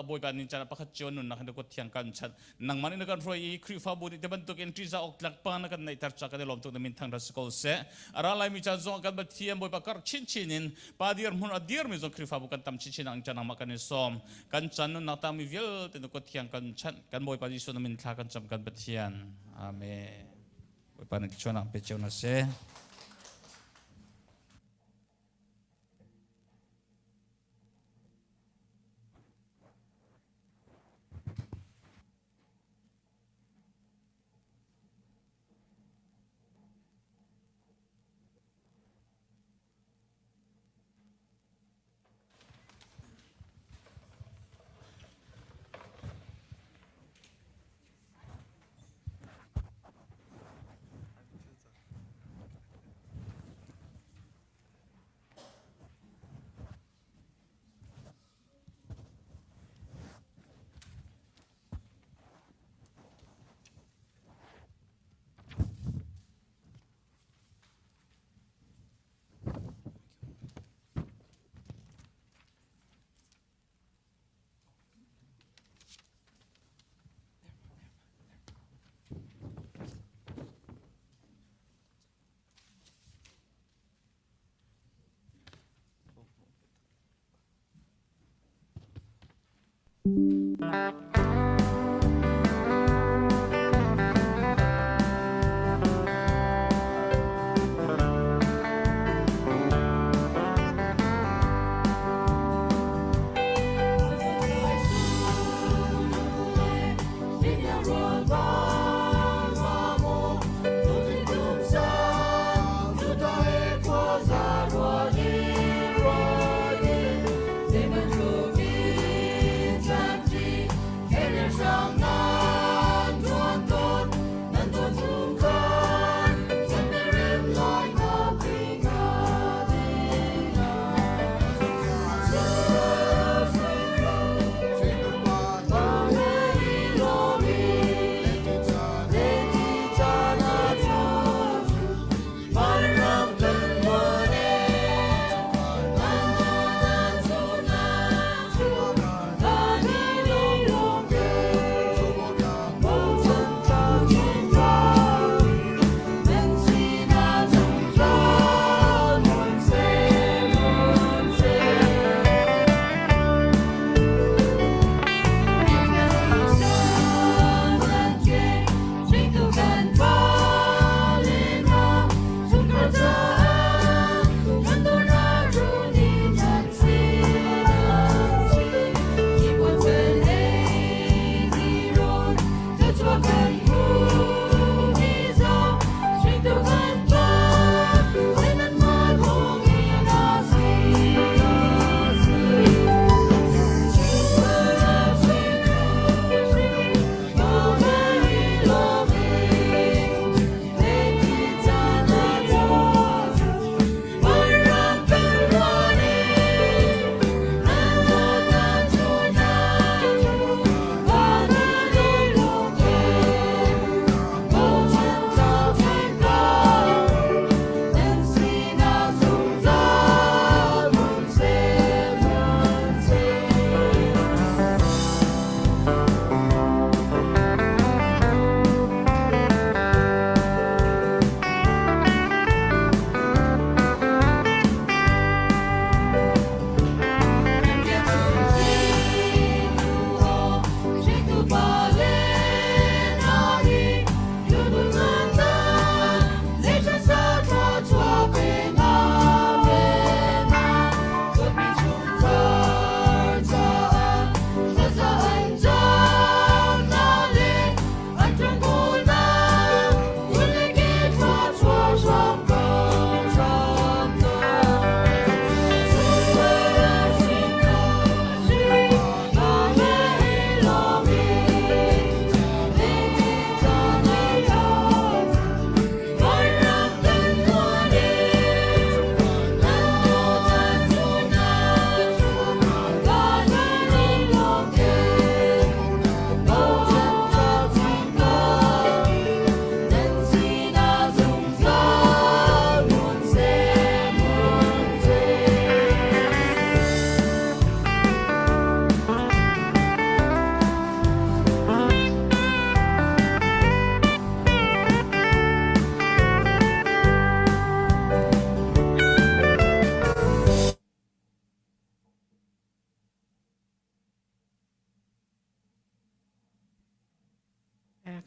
Bawipa nih caan pakhat cio nunnak hin na kut thiang kan chanh. Nangmah nih na kan hruai i Khrihfabu nih te bantuk in ṭihzah awk tlak pa na kan neihter ca kan i lawm tuk na min thangṭhat si ko seh. A ra laimi caan zong kan Pathian Bawipa karh chinchin in pa dirhmun a dirmi zong Khrihfabu kan tam chinchin ang caan nangmah kan i sawm. Kan chan nunnak tangmi vialte na kut thiang kan chanh. Kan Bawipa Jesuh na min thla kan cam kan Pathian. Amen. Bawipa nih thluachuahnak pe cio na seh.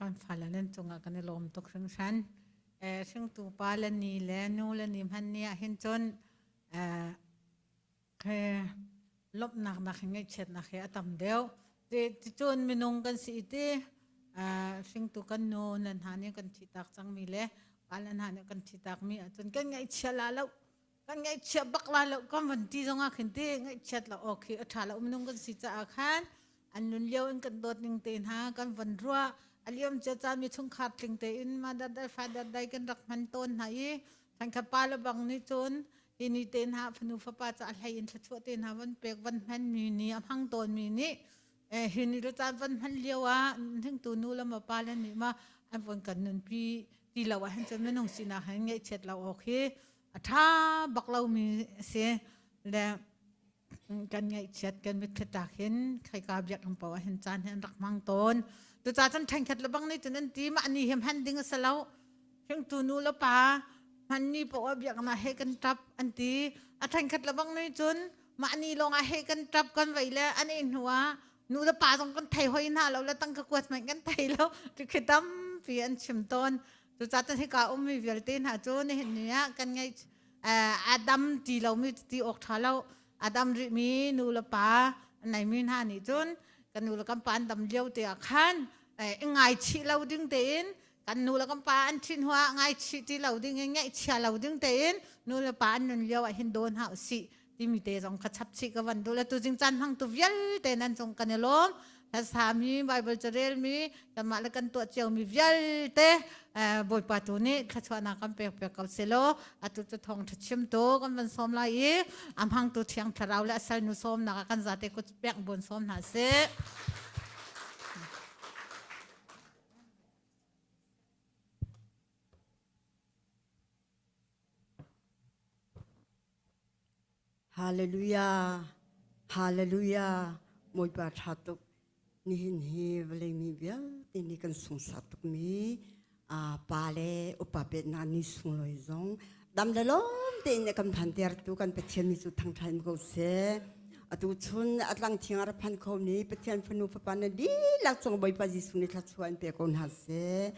Kan fale nan cungah kan i lawm tuk hringhran. Hringtu pa le ni le nu le ni hman ni ah hin cun he lawmhnak nak hin ngaihchiatnak he a tam deuh. Ticun minung kan si ti hringtu kan nu nan hna nih kan thihtak cangmi le pa le hna nih kan thihtak mi ahcun kan ngaihchia la lo kan ngaihchia bak la lo kan van ti zongah khin ti ngaihchiat lo awk khi a ṭha lo minung kan si caah khan an nun lio in kan dawt ning te hna kan van ruah a liam cia caan mi chungkhar tling tein mother dai father dai kan rak hman tawn hna i thankha pa le bang nih cun hi ni te hna fanu fapa ca hlei in thluachuah te hna van pek van hman mi ni a hmang tawn mi nih hi ni le caan van hman lio ah hringtu nu le ma pa le nih ma an von kan nunpi ti lo ah hin cun minung sinak hin ngaihchiat lo awk hi a ṭha bak lomi a si le kan ngaihchiat kan mitthli tlak hin khaika biakinn paoh ah hin caan hi an rak hmang tawn tuca cun ṭhenkhat le bang nih cun an ti mah ni hi hman ding a si lo hringtu nu le pa hman ni paoh ah biaknak he kan ṭap an ti a ṭhenkhat le bang nih cun mah ni lawng ah he kan ṭap kan vei le an i hnu ah nu le pa zong kan thei hoi hna lo le tangka kuat hmanh kan thei lo khi tampi an chim tawn Cucaah cun hika ummi vialte hna cu nihin ni ah kan ngeih a dam ti lomi ti awk ṭha lo a dam rihmi nu le pa neimi hna nih cun kan nu le kan pa an dam lio te ah khan i ngaichih lo ding tein kan nu le kan pa an ṭhin hnu ah ngaichih ti lo ding in ngaihchia lo ding tein nu le pa an nun lio ah hin daw hna usih timi te zong kha chap chih ka van duh le tu jing caan hmang tu vialte nan cung kan i lawm hlasami Bible carelmi kanmah le kan tuah ciomi vialte Bawipa tu nih thluachuahnak kan pek pek ko selaw atu cu thawng ṭha chim tu kan van sawm lai i a hmangtu thiang thlarau le a salnu sawmnak ah kan zate kut pek buan sawm hna sih. Hallelujah! Hallelujah! Bawipa ṭha tuk. Nihin hi vawlei mi vialte nih kan sungsak tukmi pa le upa peknak ni sunglawi zong dam le lawm tein a kan phantertu kan Pathian mi cu thangṭhat ko seh. Atu chun a tlang thiang a ra phan kho mi Pathian fanu fapa na dihlak cung Bawipa Jesuh nih thluachuah in pe ko hna seh.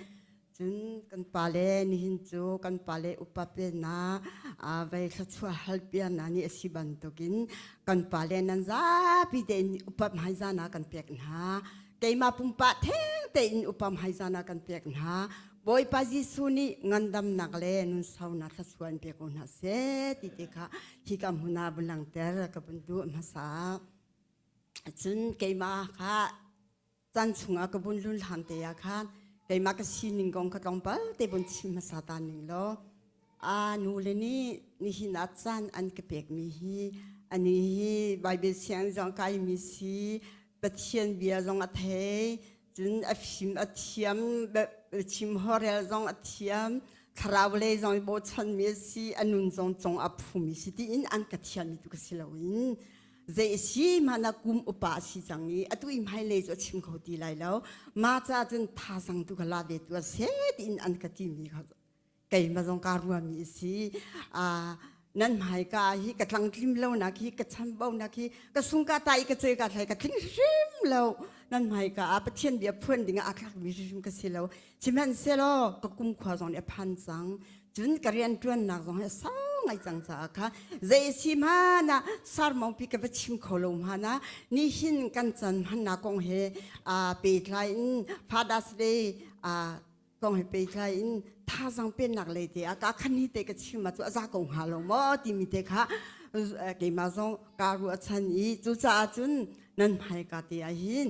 Cun kan pale nihin cu kan pale upa pena vei thluachuah halpiana nih a si bantukin kan pale nan zapi tein upa hmaizana kan pek hna. Keimah pumpak theng tein upa hmaizana kan pek hna. Bawipa Jesuh nih ngandamnak le nunsaunak thluachuah in pe ko hna seh ti te kha hi ka hmun ah vun langhter ka vun duh hmasa. Cun keimah kha Caan chungah ka vun lun hlan te ah khan keimah ka sining kong kha tlawmpal te vun chim hmasa ta ning law a nu le nih nihin ah caan an ka pekmi hi ani hi Bible siang zong kaimi si Pathian bia zong a thei cun a fim a thiam chim horel zong a thiam thlarau lei zong i bochanmi a si a nun zong cong a phumi si tiin an ka thiammi tu ka si loin Zei si hmanh ah kum upa a si cang i atu i hmailei cu a chim kho ti lai lo. Mah caah cun thazang tu kha la ve tu a si tiin an ka timi kha keimah zong kaa ruahmi a si. Nan hmaika hi ka tlangtlim lo nak hi ka chambau nak hi ka sung ka ta i ka choi ka thlai ka tling hrim lo. Nan hmaika ah Pathian bia phuan ding ah aa tlakmi hrim ka si lo. Sihmanhsehlaw ka kumkhua zong nih a phan cang. Cun ka rianṭuannak zong hi a sau ngai cang caah kha zei si hmanh ah sarmongpi ka va chim kho lo hmanh ah nihin kan chan hmannak kong he pehtlai in Father's Day kong he pehtlai in thazang pennak lei te ah ka khan hi te ka chim ah cu a za ko hnga lo maw timi te kha keimah zong kaa ruahchan i cucaah cun nan hmaika te ah hin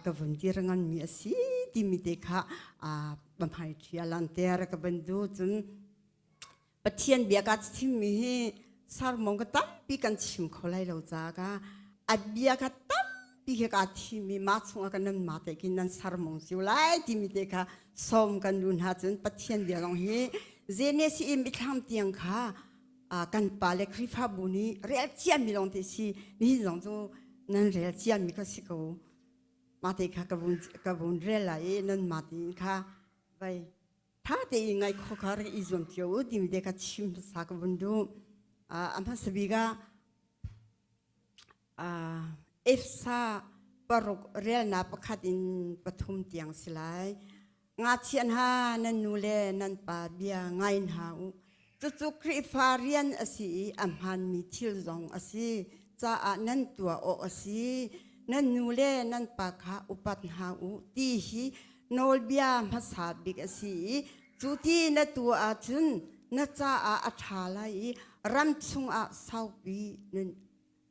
ka vun dir nganmi a si timi te kha pamhai ṭhia lanter ka van du cun Pathian bia ka chimmi hi sarmong ka tampi kan chim kho lai lo ca ka a bia ka tampi he ka thimi ma chungah ka nan ma te kin nan sarmong siu lai timi te kha som kan lu hna cun Pathian bia zong hi Genesis in mithlam tiang kha kan pa le Khrihfabu nih rel ciami lawng te si nihin zong cu nan rel ciami kha si ko mah te kha ka vun rel lai i nan mah tein kha vai tha tein ngai kho kha rak i zuam cio u timi te kha chim hmasa ka vun duh. A hmasa bik ah Efsa paruk relnak pakhat in pathum tiang si lai. Ngakchia hna nan nu le nan pa bia ngai hna u. Cucu Khrihfa rian a si i a hmaanmi thil zong a si caah nan tuah awk a si. Nan nu le nan pa kha upat hna u ti hi nawlbia hmasa bik a si i cu ti na tuah ahcun na caah a ṭha lai i ram chungah saupi nan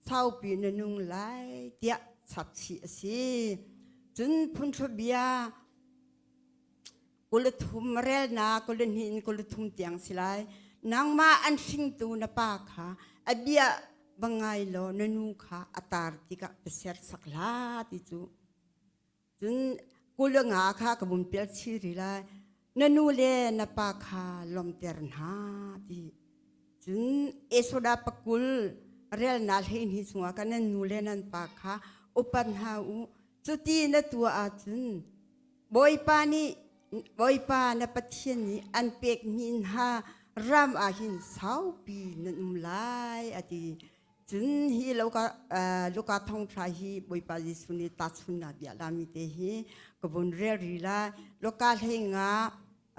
saupi na nung lai tiah chapchih a si. Cun phunthlu bia 33 relnak 22 in 33 tiang si lai. Nangmah an hringtu na pa kha a bia va ngai law na nu kha a tar tikah va sersak hlah ti cu. Cun 25 kha ka vun pial chih rih lai. Na nu le na pa kha lawmter hna ti. Cun Esoda pakul relnak 12 chungah kan nan nu le nan pa kha upat hna u. Cuti na tuah ahcun Bawipa nih Bawipa na Pathian nih an pekmi hna ram ah hin saupi nan um lai a ti. Cun hi Luka, Luka thawngṭha hi Bawipa Jesuh nih tahchunnak bia lami te hi ka vun rel rih lai. Luka hlei nga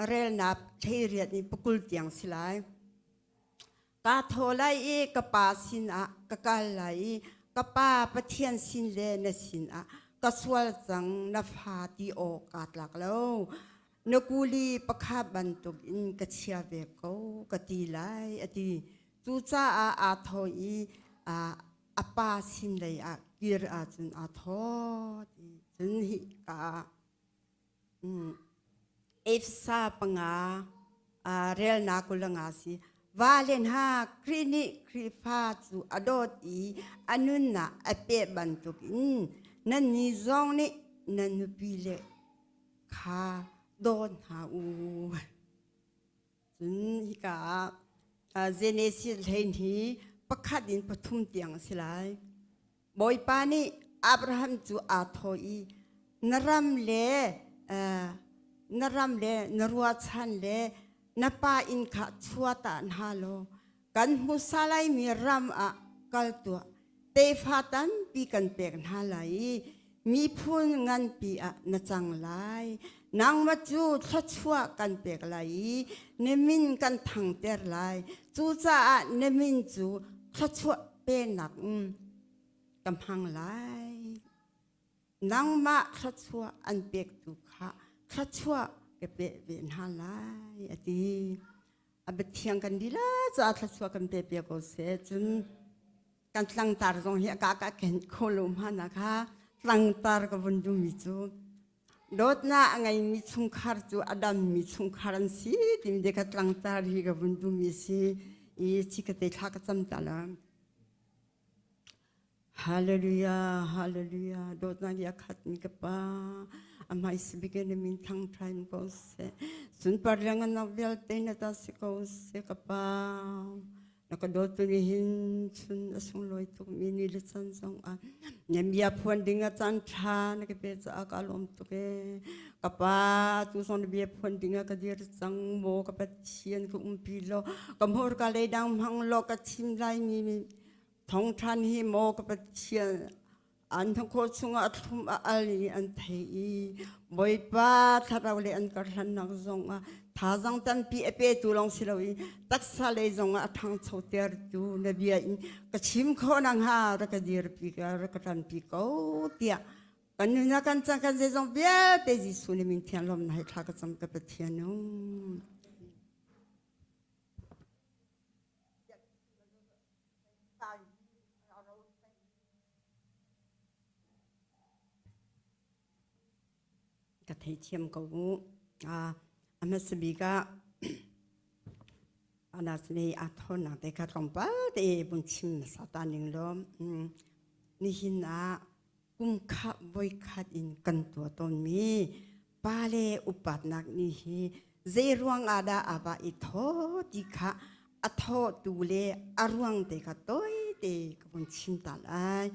relnak 18 in pakul tiang si lai. Kaa thaw lai i ka pa sinah ka kal lai i ka pa Pathian sin le na sinah ka sual cang na fa ti awk kaa tlak lo. Na kuli pakhat bantuk in ka chia ve ko ka ti lai a ti. Cucaah aa thaw i a pa sin lei ah kir ahcun aa thaw ti. Cun hi ka Efesa panga relnak 25 si. Va le hna Khrih nih Khrihfa cu a dawt i a nunnak a peh bantukin nannih zong nih nan nupi le kha daw hna u. Cun hika ah Genesis 12 pakhat in pathum tiang a si lai. Bawipa nih Abraham cu aa thawh i na ram le na ram le na ruahchan le na pa inn kha chuah hna law kan hmusa laimi ram ah kal tuah. Tefa tampi kan pek hna lai i miphun nganpi ah na cang lai. Nangmah cu thluachuah kan pek lai i na min kan thangter lai. Cucaah na min cu thluachuah peknak um ka hmang lai. Nangmah thluachuah an pektu kha thluachuah ka pek ve hna lai a ti. A biathiang kan lila caah thluachuah kan pe piak ko seh. Cun kan tlangtar zong hi a ka ka ken kho lo hmana kha tlangtar ka vun duhmi cu dawtnak a ngeimi chungkhar cu a dammi chungkhar an si timi te kha tlangtar hi ka vun duhmi si i chikate thla ka cam ta la. Hallelujah, hallelujah. Dawtnak i a khatmi ka Pa, a hmaisabik in na min thangṭha in ko seh. Sunpar liangannak vialte na ta si ko seh ka Pa. Na ka dawt tu nih hin chun a sunglawi tukmi ni le caan zong ah na bia phuan ding a caan ṭha na ka pe caah ka lawm tuk ee. Ka Pa, tu zong na bia phuan ding ah ka dir cang maw ka Pathian ka umpi law ka hmurka leidang hmang law ka chim lai mi Thawngṭhan hi maw ka Pathian an hnakhaw chungah a thlum a al i an thei i Bawipa thlarau le an karhlannak zongah thazaang tampi a petu lawng si loin taksa lei zongah a ṭhangcho tertu na bia in ka chim khawh nakhnga rak ka dirpi rak ka ṭanpi ko tiah kan nunnak kan cang kan zeizong vialte Jesuh nih min thiang lawmnak he thla ka cam ka Pathian um. Ka theithiam ko u. A hmasa bik ah Anasne a thawnnak te kha tlawmpal te vun chim hmasa ta ning law nihin ah kum kha voikhat in kan tuah tawnmi pale upatnak ni hi zei ruang ah dah a va i thaw ti kha a thawtu le a ruang te kha tawite ka vun chim ta lai.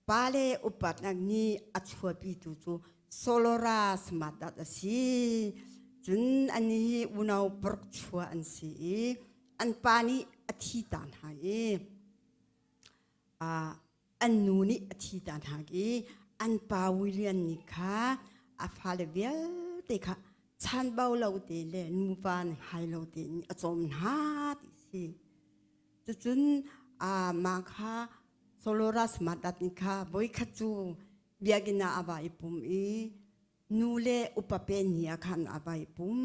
Pale upatnak ni a chuahpitu cu Solora Samadat a si. Cun ani hi unau paruk chuah an si i an pa nih a thi ta hna i an nu nih a thi ta hna i an pa William nih kha a fale vialte kha. Chanbau lo te le nupa hai lo tein a cawm hna ti si. Cucun mah kha Soloras Madat nih kha voikhat cu biakinn ah a va i pum i nu le upa pen ni ah khan a va i pum.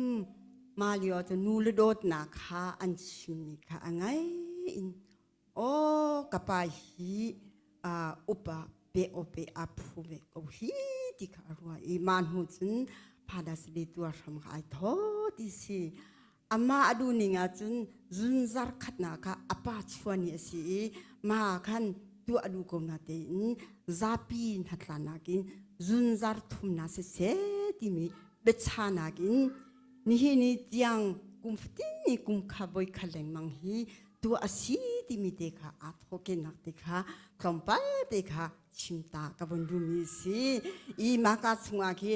Mah lio cu nu le dawtnak kha an chimmi kha a ngai in aw ka pa hi upa pe aw pe a phu ve ko hi ti kha a ruah i mah hnu cun Father's Day tuar hram kha ai thaw ti si. Amah a duhning ahcun zunzar khatnak kha a pa chuan i a si i mah khan tuah a duh ko na tein zapi hnatlanak in zunzar thumnak siseh timi biachanak in nihin ni tiang kum fatin ni kum kha voi khat lengmang hi tuah a si timi te kha aa thawhkenak te kha tlawmpal te kha chimta ka vun duhmi a si i mah ka chungah khi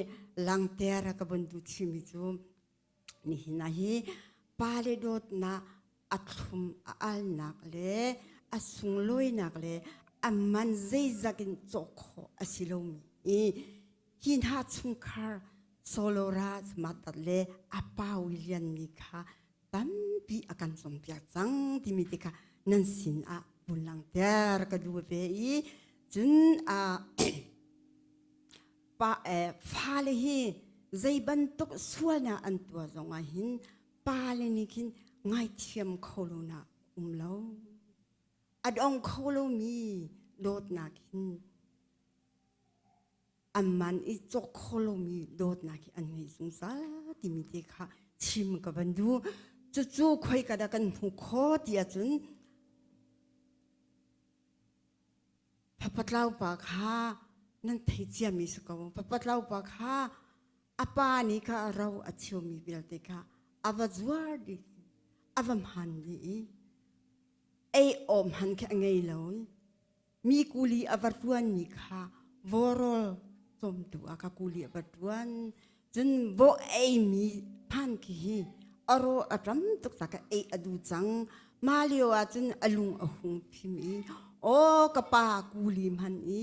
langter ka vun duh chimmi cu Nihin ah hi pale dawtnak a thlum a alnak le a sunglawinak le a man zeizak in cawk khawh a si lomi i hi hna chungkhar Solora Matat le a pa William nih kha tampi a kan cawnpiak cang timi te kha nan sin ah vun langhter ka duh ve i cun pa fale hi zei bantuk sualnak an tuah zongah hin pale nih khin ngaithiam kho lo na um lo a dong kho lomi dawtnak hin an man i cawk kho lomi dawtnak hi an ngei zungzal timi te kha chim ka van duh cucu khoi ka dah kan hmu kho ti ahcun Phaphatlau pa kha nan thei ciami si ko. Phaphatlau pa kha a pa nih kha a ro a chiomi vialte kha a va zuar dih a va hman dih i ei awm han khi a ngei lo i mi kuli a va ṭuanmi kha vawrawl cawmtu ah kha kuli a va ṭuan cun vaw eimi phan khi hi a raw a ṭam tuk ta ka ei a du cang mah lio ah cun a lung a hung phim i aw ka pa kuli hman i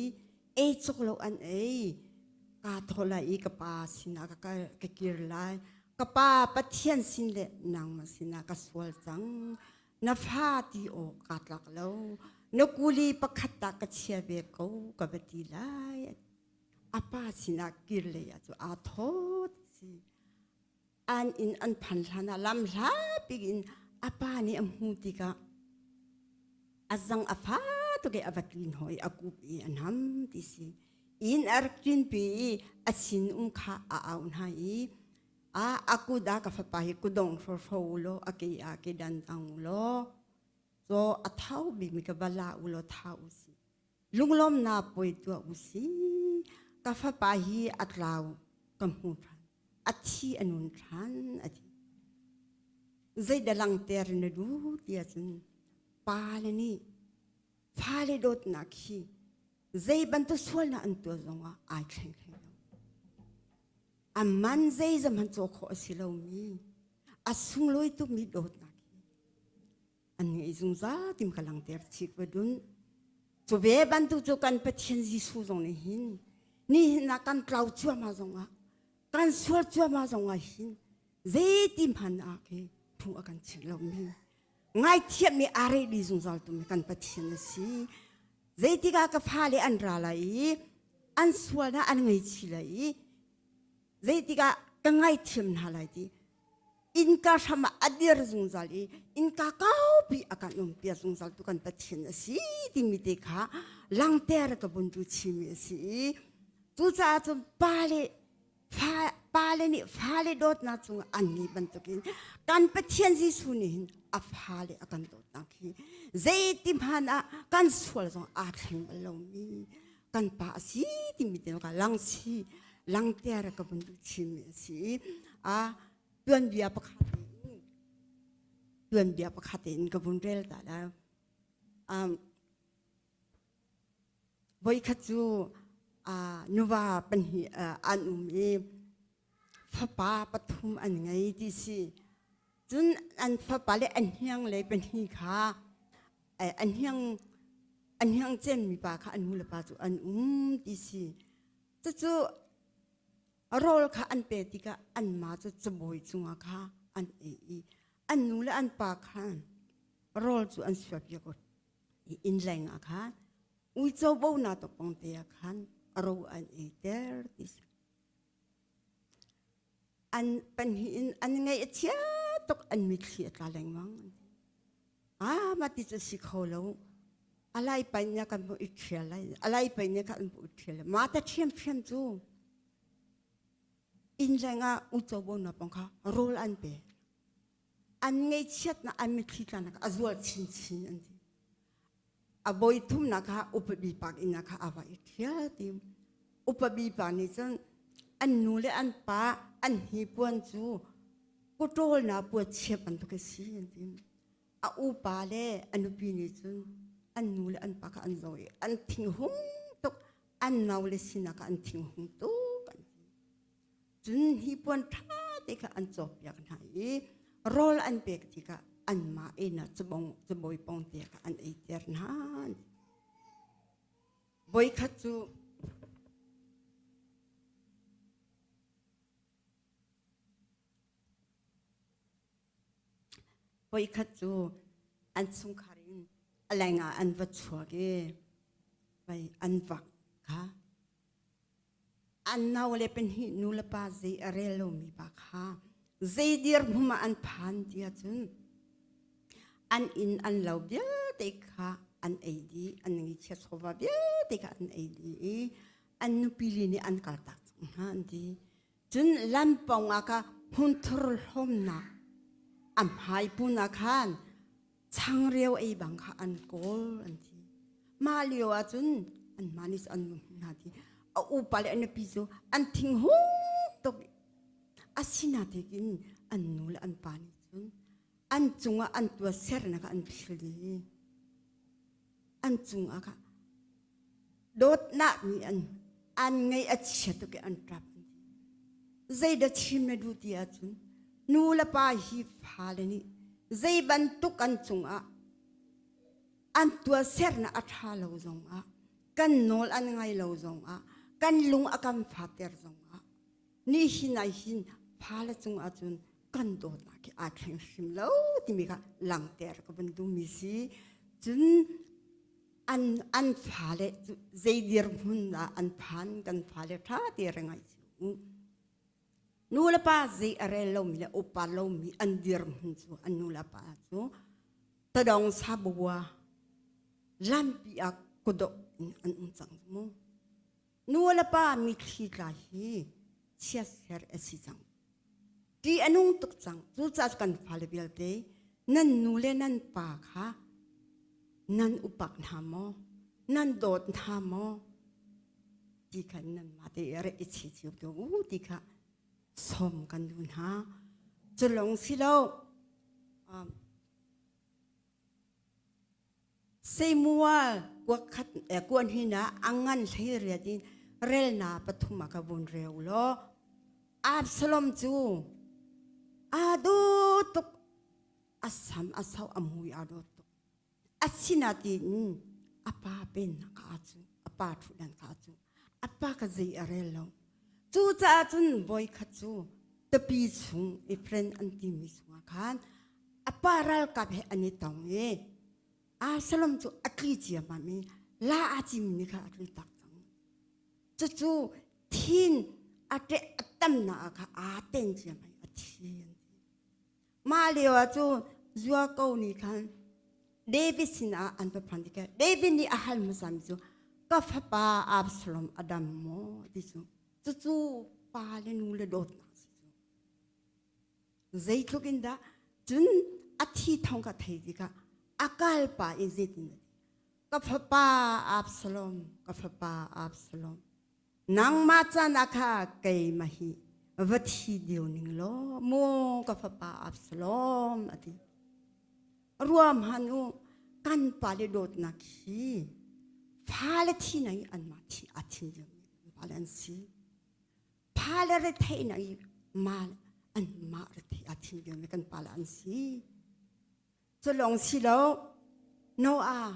ei cawk lo an ei kaa thawh lai i ka pa sinah ka ka kir lai ka pa Pathian sin le nangmah sinah ka sual cang na fa ti aw kaa tlak lo na kuli pakhat ta ka chia ve ko ka va ti lai a pa sinah kir lei ah cu aa thawt si an inn an phan hlan ah lam hlapi in a pa nih a hmu tikah a zang a fa tuk i a va tlin hoi a kup i a nam ti si inn a rak tlin pi i a sin um kha a au hna i a akuda ka fapa hi kudong hro law a ke a ke dan tang law so a thau bik mi ka bala u law thau si Lunglawmnak puai tuah u si. Ka fapa hi a tlau ka hmu ṭhan. A thi a nun ṭhan a ti. Zeidah langhter na duh ti ahcun pale nih fale dawtnak hi zei bantuk sualnak an tuah zongah ai thleng hlei lo. A man zeizam han caw khawh a si lomi a sunglawi tukmi dawtnak hi an ngei zungzal tim ka langter chih va dun cu ve bantuk cu kan Pathian Jesuh zong nih hin nihin ah kan tlau cuahmah zongah kan sual cuahmah zongah hin zeiti hmanh ah khi thu a kan chimh lomi ngaithiammi aa reh dih zungzal tumi kan Pathian a si zeitikah ka fale an ra lai i an sualnak an ngaichih lai i zeitikah ka ngaithiam hna lai ti innka hram ah a dir zungzal i innka kaupi a kan umpiak zungzal tu kan Pathian a si timi te kha langter ka bun tu chimi a si i cucaah cun pa le fa pale nih fale dawtnak cungah an nih bantukin kan Pathian Jesuh nih hin a fale a kan dawtnak hi zeiti hmanh ah kan sual zong aa thleng bal lomi kan pa a si timi te ka lang si langter ka vun duh chinmi a si i a tuanbia pakhat in tuanbia pakhat in ka vun rel ta la um, voikhat cu uh, nuva pahnih uh, an um i fapa pathum an ngei ti si cun an fapa le an hniang le pahnih kha an hniang an hniang cemmi pa kha an nu le pa cu an um ti si cucu. Rawl kha an pe tikah anmah cu cabuai cungah kha an ei i an nu le an pa khan rawl cu an suapiak i innleng ah khan uico bo na tokpong te ah khan ro an eiter ti si. An pahnih in an ngaih a chia tuk an mitthli a tla lengmang. Ah mah ti cu si kho lo. Alai pai nya kan bu i ṭhial lai. Alai pai nya kan bu i ṭhial lai. Mah ta ṭhiamṭhiam cu inn lengah uico bo na pong kha rawl an pe. An ngaihchiatnak an mitthli tlanak a zual chinchin an ti. A voi thumnak kha upabi pak inn ah kha a va i ṭhial ti. Upabi pa nih cun an nu le an pa an hnipuan cu kutawlnak puat chia bantuk a si an ti. A upa le a nupi nih cun an nu le an pa kha an zoh i an thinghung tuk an nau le sinak ah an thinghung tuk an ti. Cun hnipuan ṭha te kha an cawkpiak hna i rawl an pek tikah anmah inn ah cabawi pong te kha an eiter hna. Voikhat cu Voikhat cu an chungkhar in a leng ah an va chuak i vai an vak kha an nau le pahnih nu le pa zei a rel lomi pa kha zei dirhmun ah an phan ti ahcun an inn an lo vialte kha an ei dih an ngichia chawva vialte kha an ei dih i an nupi li nih an kaltak cang hna an ti. Cun lampawng ah kha hmunthur hlawmnak a hmai pun ah khan changreu ei bang kha an kawl an ti. Mah lio ah cun anmah nih an hna ti a upa le a nupi cu an thinghung tuk asinain an nu le an pa nih cun an cungah an tuahsernak kha an phil dih. An cungah kha dawtnak nih an an ngaih a chia tuk i an ṭap. Zeidah chim na duh ti ahcun nu le pa hi fale nih zei bantuk an cungah an tuahsernak a ṭha lo zongah kan nawl an ngai lo zongah kan lung a kan fater zongah nihin ah hin fale cungah cun kan dawtnak hi aa thleng hrim lo timi kha langhter ka van duhmi si cun an an fale cu zei dirhmun dah an phan kan fale ṭha te re ngai cu nu le pa zei a rel lomi le upa lomi an dirhmun cu an nu le pa cu tadong sabua lampi ah kudok in an um cang mu Nu le pa mitthli tla hi chiatser a si cang. Ṭih a nung tuk cang. Cucaah kan fale vialte nan nu le nan pa kha nan upak hna maw? Nan dawt hna maw? Ti kha nan mah te i i chi cio te u ti kha sawm kan duh hna. Cu lawng si lo. Um, Samuel kuakhat kuan hin ah a ngan 18 in relna pathum ah ka vun reu law Absalom cu aa dawt tuk a sam a sau a mui aa dawt tuk asinain a pa pennak kha cu a pa ṭhutdan kha cu a pa ka zei a rel lo cucaah cun voikhat cu tupi chung Efraim an timi chungah khan a pa ralkap he an i tong i Absalom cu a tli ciammam i la aa cimmi kha a tli tak cang. Cucu thin a ṭeh a tamnak ah kha aa ten ciammam i a thi an ti. Mah lio ah cu zua ko nih khan David sinah an va phan tikah David nih a hal hmasami cu ka fapa Absalom a dam maw ti cu cucu pa le nu le dawtnak si cu. Zeitluk in dah cun a thi thong ka thei tikah a kal pa in zeitin a ti ka fapa Absalom ka fapa Absalom nangmah can ah kha keimah hi va thi deu ning law mu ka fapa Absalom a ti ruam han u kan pale dawtnak hi fale thi nang i anmah thi a thin deu mi pale an si Pale retheihnak i ma an mah rethei a thin mi kan pale an si. Cu lawng si lo Noah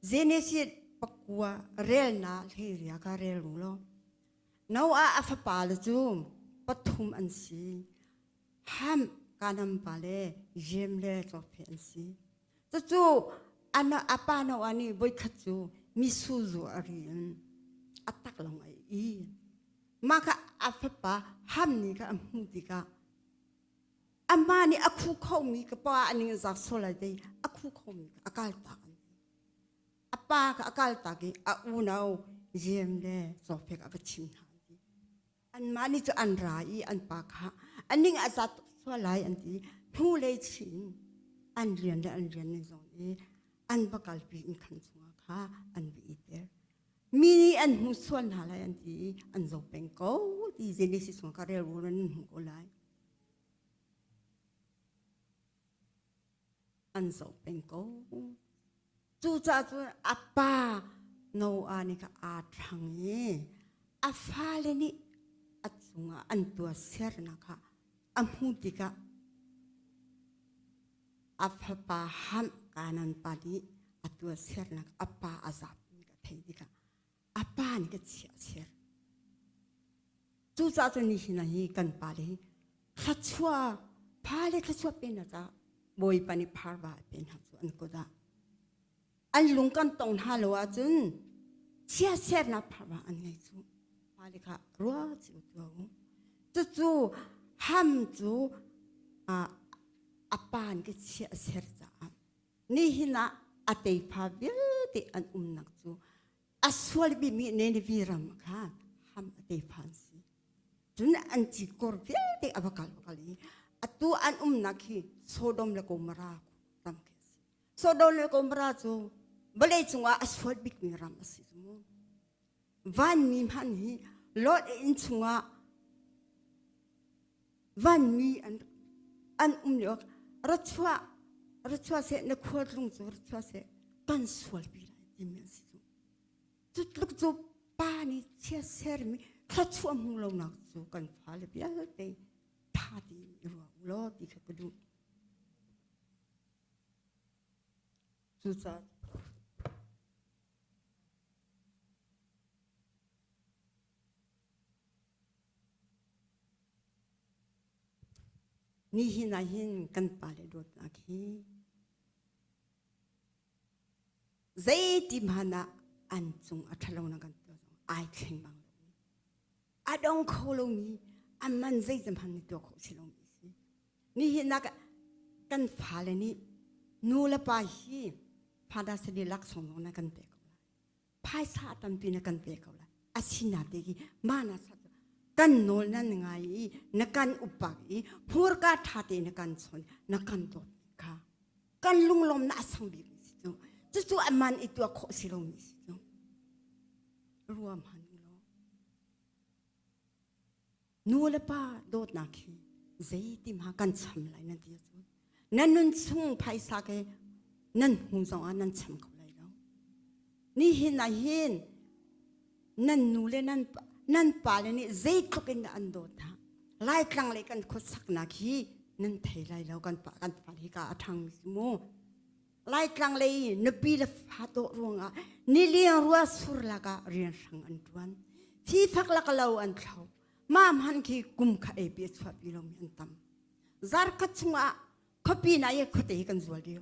Genesis pakua relna hleiria ka rel ru lo. Noah a fapale cu pathum an si. Ham, Kanaan pa le Jem le Jophe an si. Cucu a pa Noah nih voikhat cu misu zu a ri in a tak lawng a i. Mah kha a fapa Ham nih kha a hmuh tikah amah nih a khu khomi ka pa a ning zak sual lai dei a khu khomi kha a kal tak an ti. A pa kha a kal tak i a unau Jem le Jophe kha a va chim hna an ti. Anmah nih cu an ra i an pa kha a ning a zat tuk sual lai an ti. Hnulei chin an rian le an rian ning zong i an va kalpi in khan chungah kha an va iter. Mi nih an hmu sual hna lai an ti i an zo peng ko ti Genesis chung ka rel nan hmu ko lai. An zoh peng ko. Cucaah cun a pa Noah nih kha aa ṭhang i a fale nih a cungah an tuahsernak kha a hmuh tikah a fapa Ham Kanaan pa nih a tuahsernak a pa a zapmi ka theih tikah a pa nih ka chiah ser. Cucaah cun nihin ah hi kan pale hi thluachuah fale thluachuah pe hna caah Bawipa nih pharva a pe hna cu an kut ah an lung kan tong hna lo ahcun chiatsernak pharva an ngei cu fale kha rua cio tuah u. Cucu ham cu a pa nih ka chiah ser caah nihin ah a teifa vialte an umnak cu a sual bikmi Nineveh ram kha ham a tefa an si. Cun an cikor vialte a va kal va kal i atu an umnak hi Sodom le Gomorrah ram khi a si. Sodom le Gomorrah cu vawlei cungah a sual bikmi ram a si cu. Vanmi hmanh hi Lot inn chungah vanmi an an um lio ra chuah ra chuah seh na khualtlung cu ra chuah seh kan sualpi lai timi an si cu. Cu tluk cu pa nih chia sermi thluachuah hmu lonak cu kan fale vialte tha tein i ruah u law ti kha ka duh. Cucaah Nihin ah hin kan pale dawtnak hi zeiti hmanh ah an cung a ṭhalo na kan tuah zong ai thleng bang lomi a dong kho lomi a man zeiti hmanh nih tuah khawh si lomi si. Nihin ah kan fale nih nu le pa hi Father's Day laksawng zong na kan pek ko lai. Phaisa tampi na kan pek ko lai. Asina te ki mana sa kan nawl nan ngai i na kan upak i hmurka ṭha te na kan chawn na kan dawt kha kan lunglawm na a sang bik mi si cu cucu a man i tuah khawh si lomi si cu ruam han u law Nu le pa dawtnak hi zeiti ma kan cham lai nan ti ahcun nan nun chung phaisa ke nan hmu zong ah nan cham kho lai lo. Nihin ah hin nan nu le nan nan pa le nih zeitluk in dah an dawt hna. Laitlang le kan khuasaknak hi nan thei lai lo kan pa kan fa hi ka a ṭhang mi si mu. Laitlang lei nupi le fa dawh ruangah niliang rua sur lakah rianhrang an ṭuan. Fifak lak lo an thlo. Mah hman khi kum kha ei pi a chuahpi lomi an tam. Zarkhat chungah khuapi na i khuate hi kan zual dih.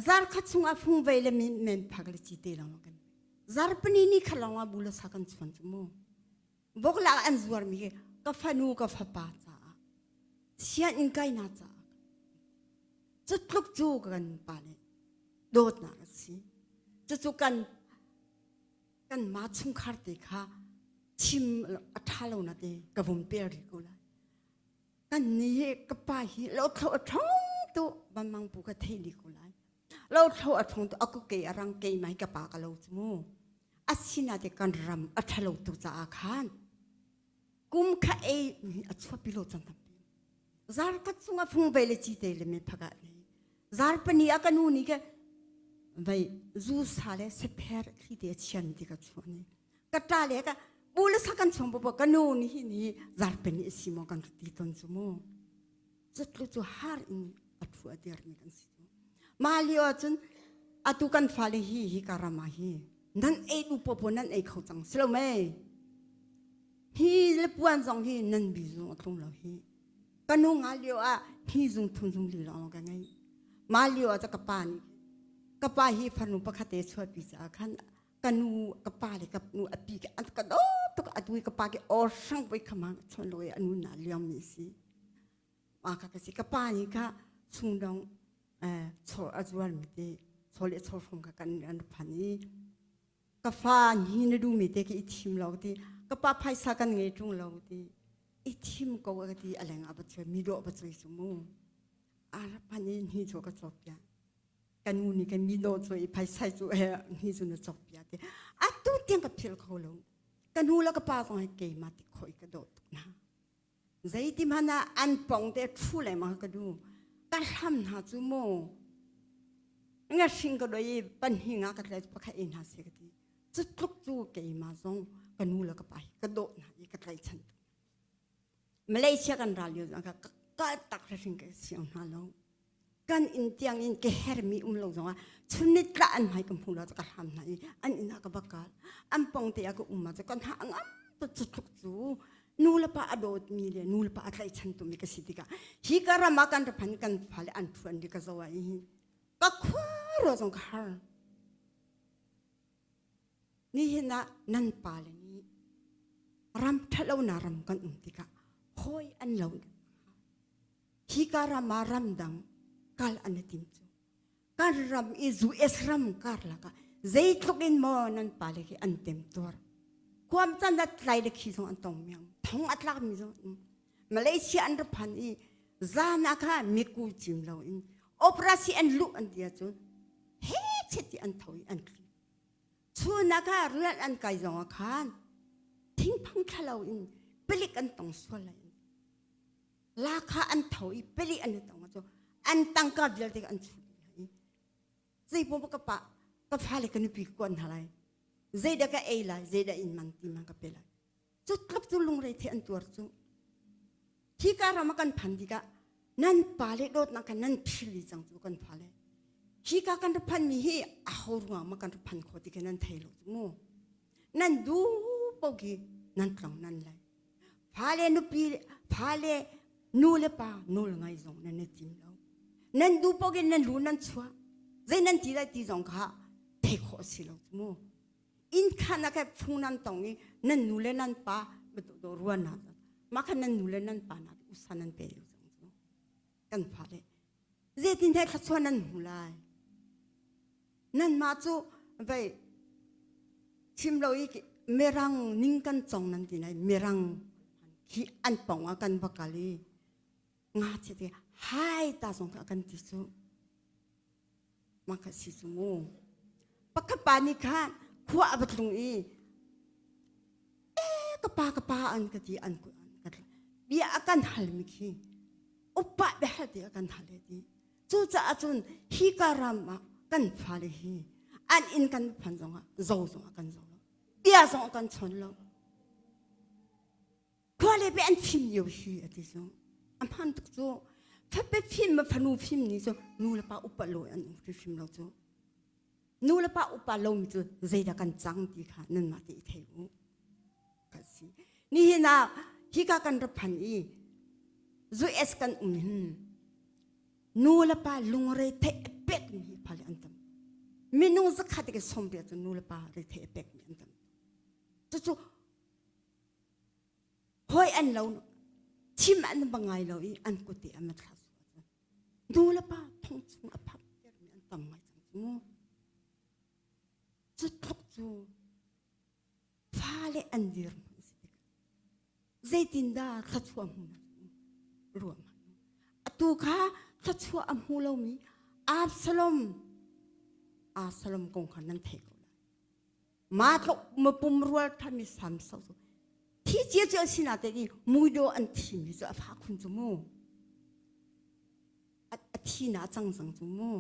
Zarkhat chungah fungvei le men phak le cite lawng kan. Zarpani ni kha lawng ah bu le sa kan chuan cu mu. Voklak an zuarmi hi ka fanu ka fapa caah sianginn kainak caah cu tluk cu kan pa nih dawtnak a si. Cucu kan kanmah chungkhar te kha chim a ṭha lo na te ka vum pel rih ko lai. Kan ni hi ka pa hi lothlo a ṭhong tu vanmang pu ka thei dih ko lai. Lothlo a ṭhong tu aku ke a rang ke mai ka pa ka lo cu mu. Asina te kan ram a ṭhalo tu caah khan kum kha ei a chuapi lo cang tampi. Zar khat chungah fung vei le cite le me phaka ne. Zar pani a ka nu nih ke vei zu sa le sepher thli te chian ti ka chuah ni. Ka ṭa le ka bu le sa kan chung bo ka nu nih hi ni zar pani a si mo kan ti ton cu mu. Cutlu cu har in a thu a dir mi kan si cu. Mah lio ahcun atu kan fale hi hi ka ram ah hi nan ei du popo nan ei kho cang si lo mei. Hi le puan zong hi nan bi zung a tlung lo hi. Ka nu nga lio ah hi zung thun zung li lawng ka ngei. Ma lio ah ka pa nih ka pa hi fanu pakhat te chuahpi caah khan ka nu ka pa le ka nu a pi an ka do tuk atu ka pa ke or hrang poi khama chon lo anu na liam mi si. Ma ka ka si ka pa nih kha sungdong eh chor a zual mi te chol le chor fong ka kan an phan i ka fa hi na duhmi te khi i thim lo ti ka pa phaisa kan ngei ṭung lo ti i thim ko ka ti a leng ah va chuai mi dawh va chuai su mu ara pan in hi chu ka chok pia ka nu nih kan mi dawh chu i phaisa chu he hi chu na chok pia ti atu tiang ka phil kho lo ka nu le ka pa zong he keimah ti khoi ka dawh tuk na Zeiti hmanh ah an pong te ṭhu lengmang ka duh. Ka hlam hna cu mu. Nga hring ka doi i panhing ah ka tlai pakhat in hna se ka ti. Cu tluk cu keimah zong ka nu le ka pa hi ka dawh hna i ka tlaichan tuk. Malaysia kan ral lio zong ka kal tak hring ka siang hna lo. Kan inn tiang in ka hermi um lo zongah chunni tla an hmai ka hmu lo ka hlam hna i an inn ah ka va kal. An pong te ah ka um ah cu kan ha ngam tu cu tluk cu nu le pa a dawtmi le nu le pa a tlaihchan tumi ka si tikah hi ka ram ah kan raphan kan fale an thuan di ka zo ah hi ka khua ro zong ka har nihin ah nan pa le nih ram ṭhalo na ram kan um tikah hawi an lo hi ka ram ah ramdang kal an i tim cu kan ram i US ram karlak ah zeitluk in maw nan pale khi an temtuar kuam can a tlai le khi zong an tong miang thong a tlak mi zong Malaysia an ra phan i zan ah kha miku cim lo in operasi an luh an ti ahcun he chet ti an tho i an tli chun ah kha rian an kai zong ah khan thingphang thalo in palik an tong sual lai la kha an tho i peli an i tong cu an tangka vialte an chuh i zei pom ka pa ka fale ka nupi kuan hna lai zeidah ka ei lai zeidah in man ti man ka pe lai cu tluk cu lungre the an tuar cu hi ka ram ah kan phan tikah nan pa le dawtnak kha nan phil i cang cu kan fale hi ka kan ra phan mi hi a ho ruang ma kan ra phan kho ti kha nan thei lo cu mu nan du po khi nan tlong nan lai Fale nupi fale nu le pa nawl ngai zong nan i tim lo. Nan duh paoh in nan lu nan chuah. Zei nan ti lai ti zong kha thei khawh a si lo mu. Inn khan ah khan phung nan tong i nan nu le nan pa do ruan na mah khan nan nu le nan pa na usa nan pe lo zong cu kan fale zeitin he thluachuah nan hmu lai Nanmah cu vei chim lo i mirang ning kan cong nan ti nai mirang khi an pong ah kan va kal i nga che te hai ta zong kha kan ti cu mah kha si cu mu pakhat pa nih khan khua a va tlung i e ka pa ka pa an ka ti an ka bia a kan hal mi khi upa bia hal ti a kan hal ti Cucaah cun hika ram ah kan fale hi an inn kan phan zongah zo zongah kan zo lo. Bia zong kan chawn lo. Khua le pe an fim lio hi a ti cu. A hman tuk cu. Fape fim ma fanu fim ni cu nu le pa upa lo an um hrimhrim lo cu. Nu le pa upa lomi cu zeidah kan cang ti kha nanmah te i thei u. Ka si. Nihin ah hika kan ra phan i US kan um hin nu le pa lungre theih a pek mi hi phale an tam. Minung zakhat ke som bia cu nu le pa re theih a pek mi an tam. Cucu hoi an lo chim an ba ngai lo i an kut te an thla su nu le pa thong chung a phak ter mi an tam ngai cang cu mu. Cu tluk cu fale an dir hmanh si tikah zeitindah thluachuah hmuhnak ruah hmanh atu kha thluachuah a hmu lomi Absalom Absalom kong kha nan theih ko lai ma tluk mapum rual thami sam so cu thi cia cu asina te i muido an thimi cu a fa khun cu mu a thi na cang cang cu mu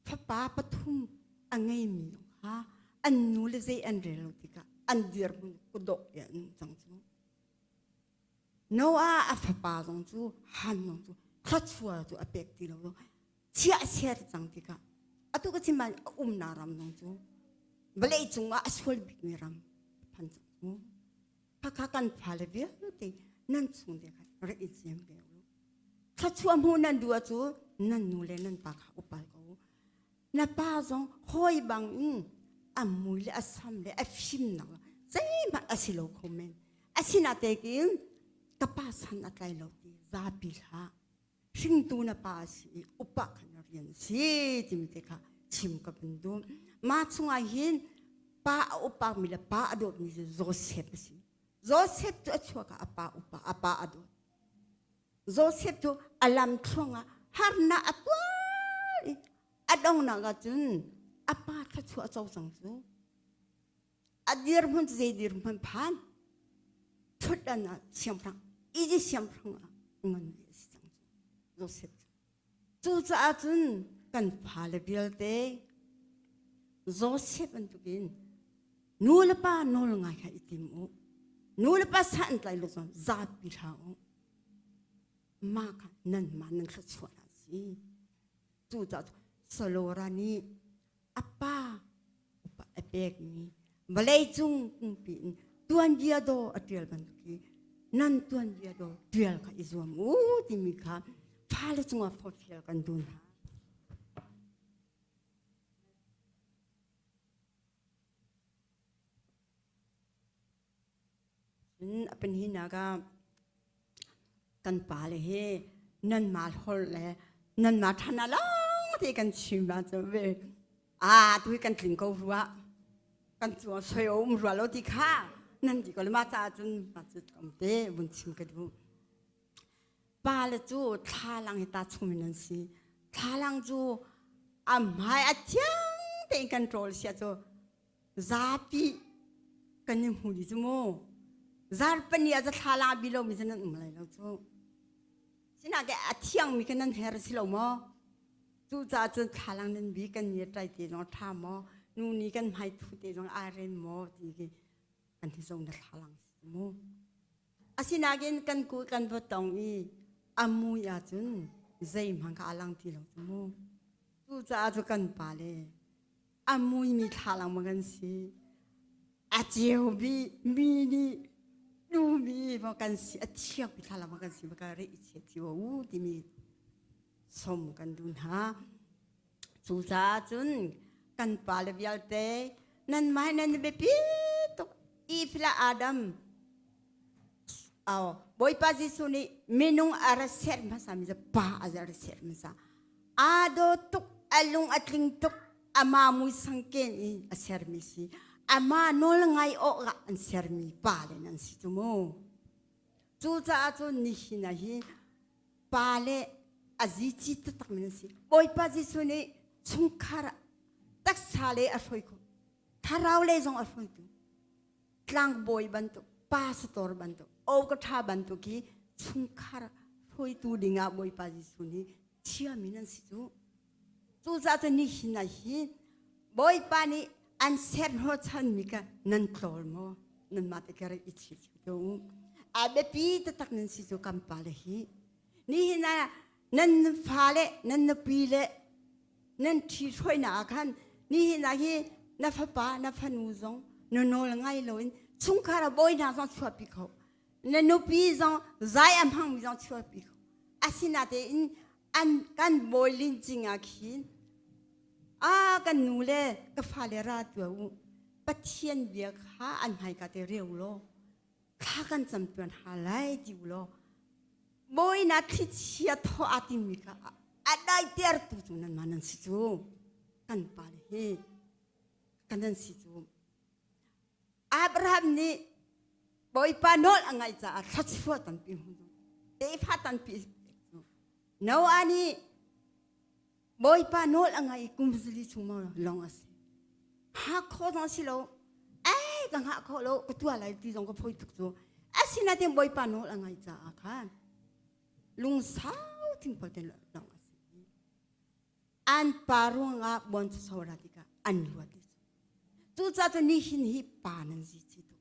Fapa pathum a ngeimi kha an nu le zei an rel lo tikah an dirhmun kudawh i an um cang cu. Noah a fapa zong cu Han zong cu thluachuah cu a pek ti lo chiah ser cang tikah atu ka chim a umnak ram zong cu vawlei cungah a sual bikmi ram phan cang. Mu. Khakha kan fale vialte nan chung te kha rak i ciam ve u. Thluachuah hmuh nan duh ahcu nan nu le nan pa kha upal ko u. Na pa zong hawi bang in a mui le a sam le a fimnak zeihmanh a si lo kho men. Asinatekin ka pa san a tlai lo ti zapi hlah. Hringtu na pa a si i upa kha na rian a si timi te kha chim ka vun duh. Mah chungah hin pa a upakmi le pa a dawtmi cu Joseph a si. Joseph cu a chuak ah a pa upa, a pa a dawt. Joseph cu a lam thluang ah harnak a tuar i a donghnak ah cun a pa thluachuah a co cang cu. A dirhmun cu zei dirhmun phan thutdan ah siangpahrang Egypt siangpahrang ah ngan a si cang cu Joseph cu. Cucaah cun kan fale vialte Joseph bantukin nu le pa nawl ngai kha i tim u. Nu le pa sa an tlai lo cun zapi hlah u. Mah kha nanmah nan thluachuah a si. Cucaah Salora nih a pa upa a pekmi vawleicung pumpi in tuanbia daw a ṭial bantuk hi nan tuanbia daw ṭial kha i zuam u timi kha fale cungah forhfial kan duh hna. Cun a pahnihnak ah kan pale hi nanmah holh le nanmah ṭhan ah lawng te kan chim ahcun ve aa tu hi kan tling ko rua kan cu soi a um rua lo ti kha nan ti ko le mah caah cun mah cu tlawmte vun chim ka duh. Pale cu thlalang hi ta chung in an si. Thlalang cu a hmai a thiang tein kan ṭawl sia cu zapi kan i hmu dih cu mu zarpani ah zathla bi lomi cu nan um lai lo cu sinake a thiangmi kha nan her si lo maw cucaah cun thlalang nan bi kan ni ṭai te zong ṭha maw nu ni kan hmai thu te zong aa rem maw ti khi kan hi zong na thlalang si mu asinain kan ku kan va tong i a mui ahcun zeihmanh kha a lang ti lo cu mu cucaah cu kan pa le a muimi thlalang ma kan si a ceu bi mi nih duhmi ma kan si a thiang mi thlalang ma kan si ma ka ri che ti u timi som kan duh hna cucaah cun kan pale vialte nan mai nan biapi tuk ifla Adam Aw, Bawipa Jesuh nih minung a ra ser hmasa mi pa a ra ser hmasa. Aa daw tuk, a lung a tling tuk, ama mui sangken i a sermi si. Ama nawl ngai awk ah an sermi pa le nan si cu mu. Cucaah cun nihin ah hi pa le a zici taktak mi nan si. Bawipa Jesuh nih chungkhar taksa le a hruai kho, thlarau le zong a hruaitu. Tlangbawi bantuk, pastor bantuk, awka bantuk hi chungkhar hruaitu dingah Bawipa Jesuh nih thiami nan si cu. Cucaah cun nihin ah hin Bawipa nih an ser hnawhchanmi kha nan tlawl maw? Nanmah te kha i chi cio u. A biapi taktak nan si cu kan pale hi. Nihin ah nan fale, nan nupi le nan ṭhi hruainak ah khan nihin ah hi na fapa na fanu zong na nawl ngai loin chungkhar ah bawi hna zong chuahpi kho na nupi zong zai a hmangmi zong chuahpi kho asinatein an kan bawi lincing ah khin a kan nu le ka fale ra tua u pathian bia kha an hmaika te reu law thla kan cam tuan ha lai ti u law bawi na thlichia thaw aa timi kha a daiter tu cu nan ma nan si cu kan pa le hi kan nan si cu Abraham nih Bawipa nawl a ngaih caah thluachuah tampi hmu tefa tampi Noah nih Bawipa nawl a ngai i kum zali chung maw lawng a si. Hngak khawh zong a si lo. Ai ka hngah khawh lo ka tuah lai ti zong ka phoi tuk cu. Asinain Bawipa nawl a ngai caah khan lungsau thingpal te lawng a si. An pa ruangah buan sora tikah an luat i Cucaah cun nihin hi pa nan zi ci tuk.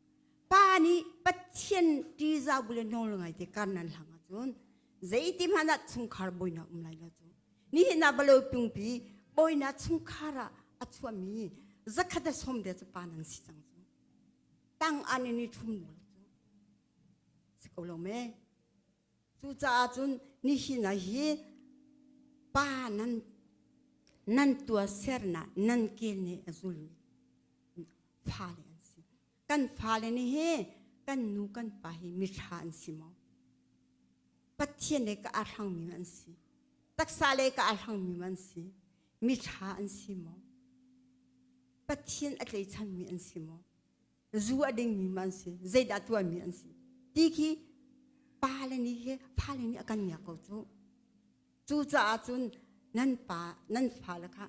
Pa nih Pathian ṭihzah bu le nawl ngai te kar nan hlang ahcun zeiti hmanh ah chungkhar bawinak um lai lo cu. Nihin ah valo pungpi bawinak chungkhar ah a chuahmi zakhat a som de cu pa nan si cang cu. Tang an in i ṭhum lo cu. Si ko lo me. Cucaah cun nihin ah hi pa nan nan tuahsernak nan kel nih a zulmi fale an si. Kan fale nih hi kan nu kan pa hi miṭha an si maw? Pathian le ka ahrangmi an si. Taksa le ka ahrangmi an si. Miṭha an si maw? Pathian a tleichanmi an si maw? Zu a dingmi ma an si? Zeidah tuahmi an si? Ti khi pale nih hi fale nih a kan ngiak ko cu. Cucaah cun nan pa nan fale kha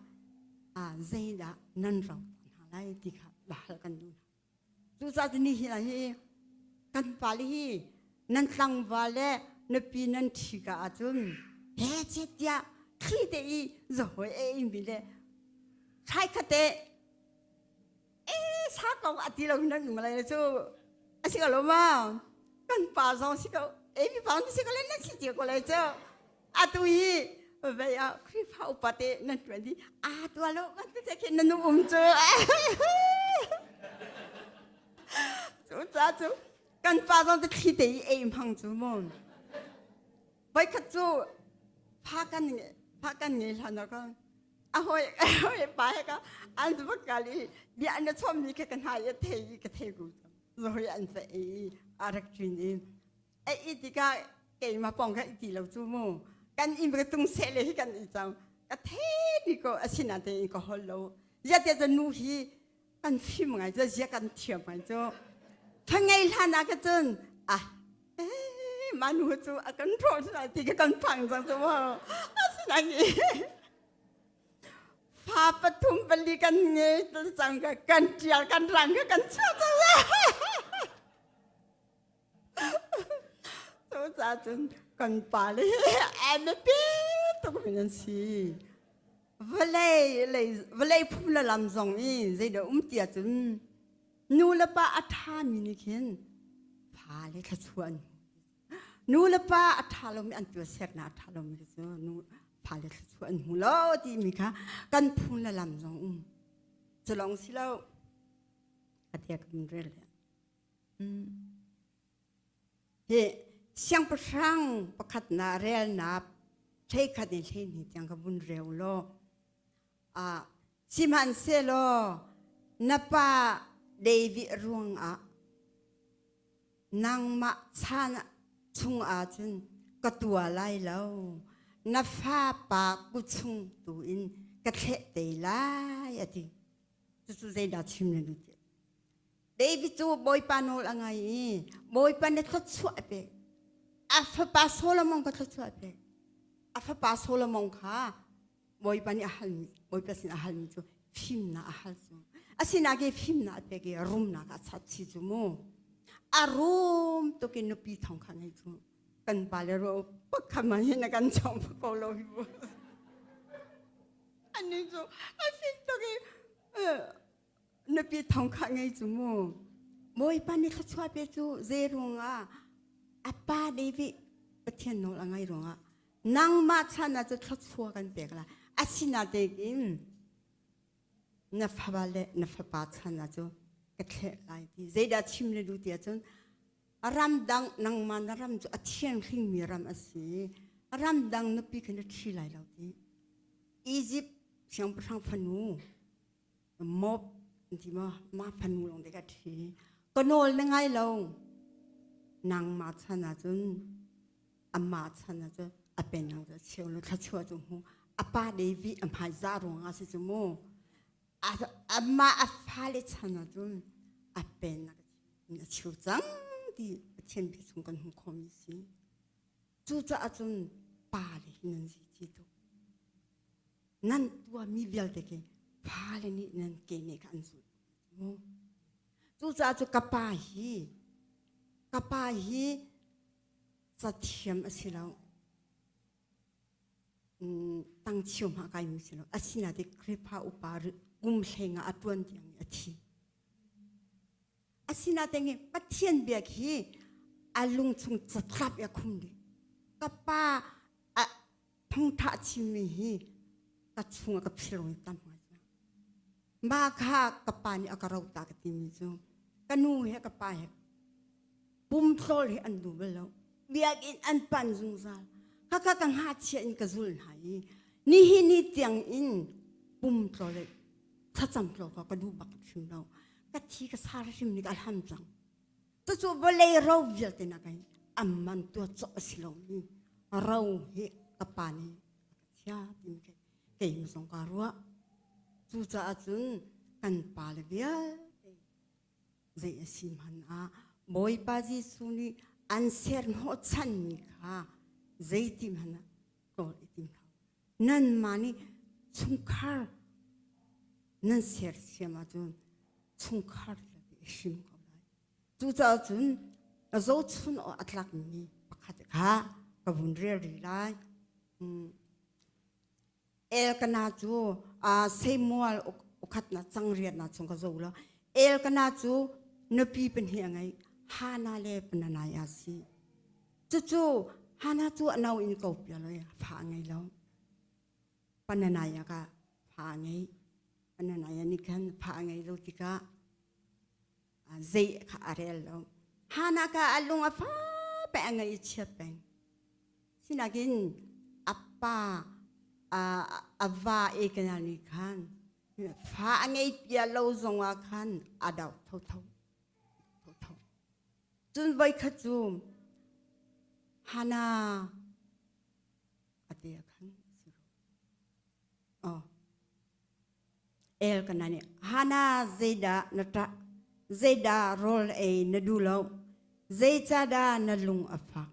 zeidah nan ro hna lai ti kha hal kan duh hna. Cucaah cun nihin ah hi kan pale hi nan tlangval le nupi nan ṭhi ka ahcun he chet tiah thli te i zahawi ei mi le thlai khate e sa ko a ti lo nan um lai cu a si ko lo ma kan pa zong si ko e mi pa si ko le nan si cio ko lai cu atu hi vei ah Khrihfa upa te nan ṭuan di a tua lo man te khin nan um cu cu ca cu kan pa zong te thli te i ei hmang cu mu voikhat cu pha kan pha kan ngei hlan ah kan a hoi hoi pa he ka an zu kal i bia an chom mi kha kan hai thei ka thei ku zoi an fa i a rak trin i a i tikah keimah pong kha i ti lo cu mu kan inn ka tung seh le hi kan i cang ka the ni ko asinain te in ka hol lo zia te cu nu hi kan fim ngai cu zia kan thiam ngai cu fangei hlan ah ka cun ah ma nu cu a kan ṭhaw lai ti ka kan phang cang cu mu asinain fa pathum pali kan ngei cang ka kan ṭial kan rang ka kan chuah cang Cucaah cun kan pale hi a biapi tuk mi nan si. Vawlei lei vawlei phum le lam zong i zeidah um ti ahcun nu le pa a ṭhami nih khin fale thluachuah an hmu. Nu le pa a ṭha lomi an tuahsernak a ṭha lomi cu nu fale thluachuah an hmu lo timi kha kan phung le lam zong um. Cu lawng si lo. A tia kan rel. Hi siangpahrang pakhat na relnak hleikhat in hleihnih tiang ka vun reu law ah sihmanhsehlaw na pa David ruangah nangmah chan chung ahcun ka tua lai lo na fa pa kuchung tu in ka thleh te lai a ti cucu zeidah chim na duh ti David cu Bawipa nawl a ngai i Bawipa nih thluachuah a pek. A fapa Solomon kha thluachuah a pek. A fapa Solomon kha Bawipa nih a halmi Bawipa sin a halmi cu fimnak a hal cu. Asinain fimnak a pek i rumnak a chap chi cu mu. A rum tuk in nupi thong kha ngei cu. Kan pa le ro pakhat man hin a kan chong ko lo hi bu. Ani cu a fim tuk i nupi thong kha ngei cu mu Bawipa nih thluachuah pe cu zei ruangah a pa David Pathian nawl a ngai ruangah nangmah chan ah cu thluachuah kan pek la asinatein na fapa le na fapa chan ah cu ka thleh lai ti zeidah chim le duh ti ahcun ramdang nangmah na ram cu a thianghlimmi ram a si ramdang nupi kha na ṭhi lai lo ti Egypt siangpahrang fanu mop ti ma ma fanu lawng te ka ṭhi ka nawl na ngai lo nangmah chan ahcun amah chan ahcun a penang cu cheu lo thluachuah cu hmu a pa David a hmai za ruangah si cu mu amah a fale chan ahcun a pennak a cheu cang ti Pathian bia chung kan hmuh khawhmi si cucaah cun pa le hi nan zi ci tuk Nan tuahmi vialte khi fale nih nan ke nih kha an zulh. Cucaah cu ka pa hi ka pa hi cathiam a si lo. Tangchio hma kaimi si lo. Asinain Khrihfa upa kum hleng ah a ṭuan tiang i a thi. Asinain hi Pathian biak hi a lungchung catlap i a khum dih. Ka pa a thongtha chimmi hi ka chungah ka phir tam ngai cang. Mah kha ka pa nih a ka rota ka timi cu. Ka nu he ka pa he pumtlawl hi an duh bal lo. Biakinn an pan zungzal. Khakha ka ngakchia in ka zul hna i nihin ni tiang in pumtlawl le thlacam tlawl kha ka duh bak hrim lo. Ka thi ka sar hrim ni ka hlam cang. Cucu vawlei ro vialte nak in amman tua cawk a si lomi ro hi ka pa nih a ka chia timi khi keimah zong kaa ruah. Cucaah cun kan pale vialte zei a si hmanh ah Bawipa Jesuh nih an ser hnawhchanmi kha zeiti hmanh ah kawl i tim hlah. Nanmah nih chungkhar nan sersiam ahcun chungkhar vialte i hrim ko lai. Cucaah cun zohchun awk a tlakmi pakhat kha ka vun rel rih lai. Elkana cu Samuel ukhatnak cangriatnak chung ka zoh law Elkana cu nupi pahnih a ngei Hana le Peninnah a si. Cucu Hana cu a no in ko pia lo fa a ngei lo. Peninnah ka fa a ngei. Peninnah nih khan fa a ngei lo tikah zei kha a rel lo. Hana ka a lung a fa pe a ngei i chia peng. Sinakin a pa a va e kana nih khan fa a ngei pia lo zongah khan a dau thotho. Thotho. Cun voikhat cu Hana a te khan Oh. El kana nih Hana zeidah na ṭah zeidah rawl ei na duh lo zeicahdah na lung a fak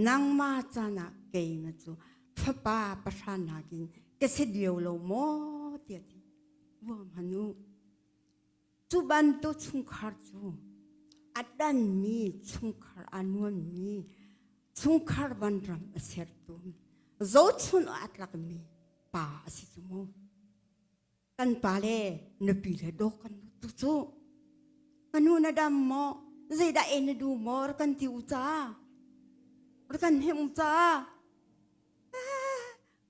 nangmah caan ah keimah cu fapa pahra nakin ka si lio lo maw tiah ti vuam han u cu bantuk chungkhar cu a danmi chungkhar a nuammi chungkhar vanram a sertu zochun a tlakmi pa a si cu mu kan pa le nupi le dawk kan tu cu ka nu na dam maw zeidah e na du maw kan ti u ca kan him u ca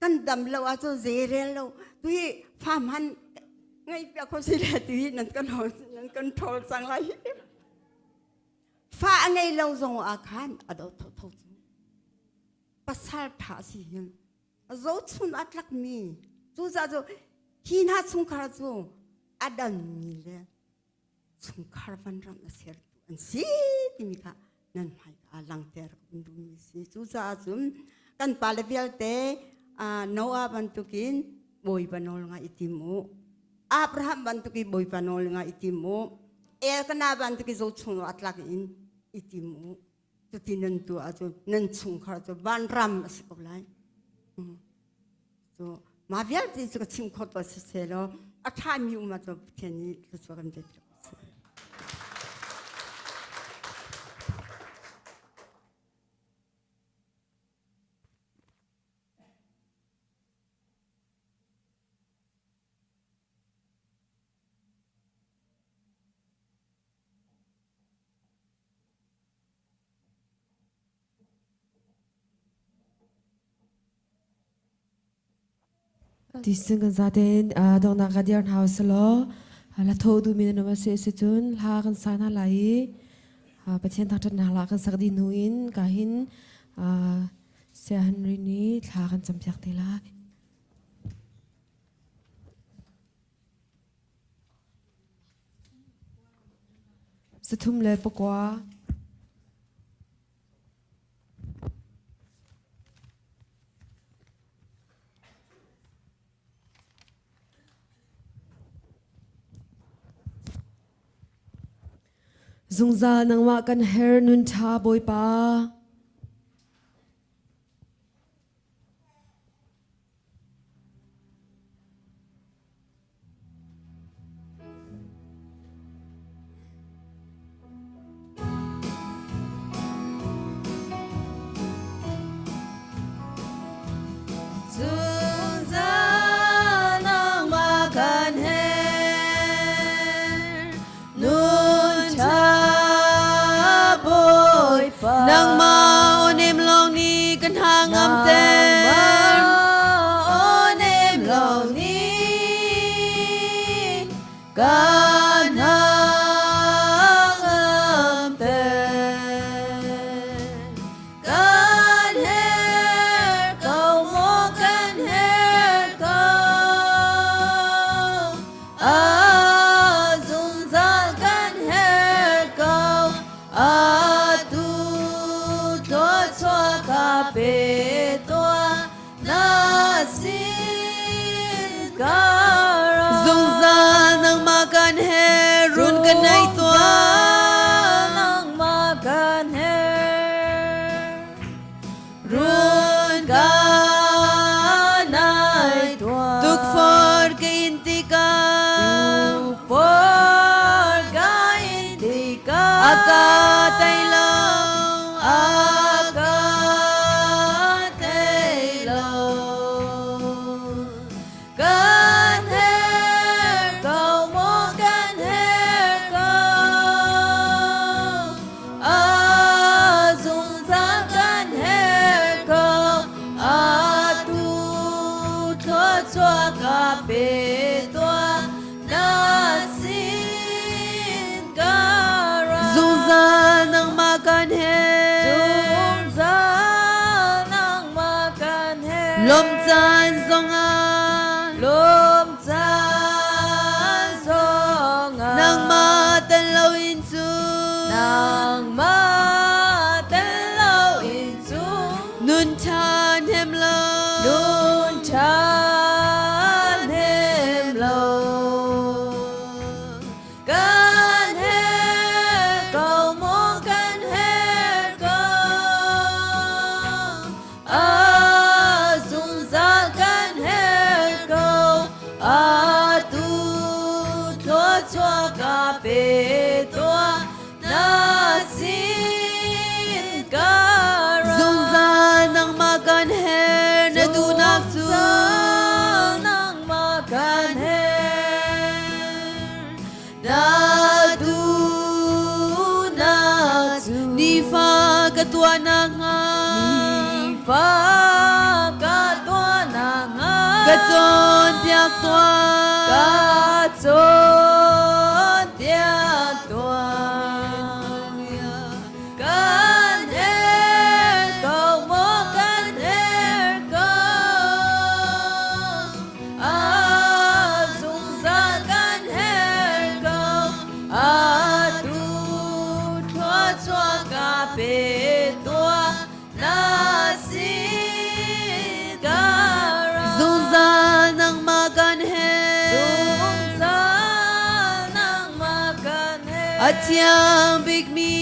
kan dam lo ahcun zei rel lo tu hi farm han ngai pia kho si le tu hi nan kan nan kan ṭhawl cang lai fa a ngei lo zong ah khan a do tho tho cu pasal ṭha si hin zochun a tlakmi cu za cu hi hna chungkhar cu a danmi le chungkhar vanram a sertu an si timi kha nan hmai ka langter kan duhmi si. Cucaah cun kan pale vialte Noah bantukin Bawipa nawl ngai i tim u. Abraham bantukin Bawipa nawl ngai i tim u. Elkanah bantukin zochung a tlak in i tim u. Cuti nan tuah ahcun nan chungkhar cu vanram a si ko lai. Cu mah vialte cu ka chim kho to si selaw a ṭhami um ahcun Pathian nih thluachuah kan pek ko seh. Tisin kan zaten donghnak ka dir hna usalaw la tho duhmi nan um a si si cun hla kan sa hna lai i Pathian thangṭhatnak hla kan sak dih hnu in ka hin Saya Henry nih thla kan campiak te lai. 39. Zungzal nangmah kan her nun ṭha Bawipa. Nangmah ka nei tuah. Nangmah kan herh. Run ka nai tuah. Tukforh ka in tikah. Tukforh ka in tikah. A ka tei lo. A ka tei lo. Kan herh ko maw kan herh ko. A zungzal kan herh ko. Atu thluachuah ka pe tuah na sin ka ra. Zungzal nangmah kan herh. Zungzal nangmah kan herh. Lawmh caan zongah. Lawmh caan zongah. Nangmah tel loin cun. Nangmah tel loin cun. Nun ṭha hnem lo. Nun ṭha hnem lo. Kan herh ko maw kan herh ko. A zungzal kan herh ko. Atu thluachuah ka pe tuah na sin ka ra. Zungzal nangmah kan herh na duhnak cu. Zungzal nangmah kan herh. Na duhnak cu. Nifa ka tuah nakhnga. Nifa ka tuah nakhnga. Ka cawnpiak tuah. Ka cawnpiak tuah. Kan herh ko maw kan herh ko. A zungzal kan herh ko. Atu thluachuah ka pe tuah na sin ka ra. Zungzal nangmah kan herh. Zungzal nangmah kan herh. A thiang bikmi.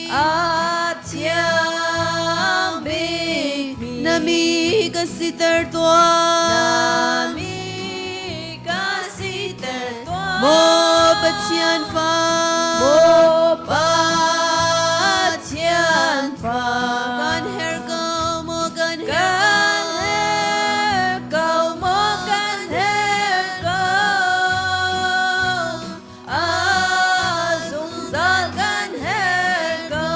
A thiang bikmi. Na mi ka siter tuah. Na mi ka siter tuah. Maw Pathian fa. Maw Pathian fa. Kan herh ko maw kan herh Kan ko. herh ko maw kan herh ko. A zungzal kan herh ko.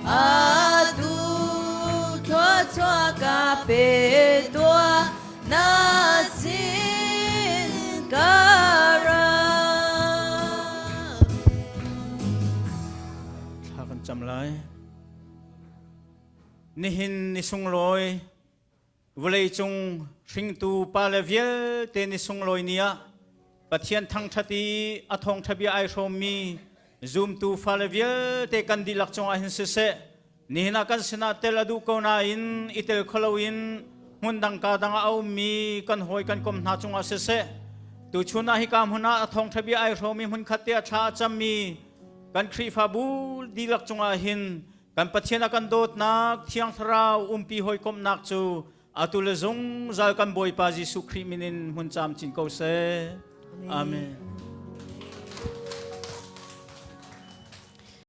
Atu thluachuah ka pe tuah na sin ka ra. Thla kan cam lai. Nihin ni sunglawi vawleicung hringtu pale vialte ni sunglawi ni ah Pathian thangṭhat i a thawngṭha bia ai hrawmmi zumtu fale vialte kan dihlak cungah hin siseh nihin ah kan sinah tel a duh ko nain i tel kho loin hmun dang ka dang ah a ummi kan hawi kan kom hna cungah siseh tuchun ah hika hmun ah a thawngṭha bia ai hrawmmi hmunkhat te ah thla a cammi kan Khrihfabu dihlak cungah hin kan Pathian a kan dawtnak Thiang Thlarau umpi hawikomhnak cu atu le zungzal kan Bawipa Jesuh Khrih min in hmun camcin ko seh. Amen.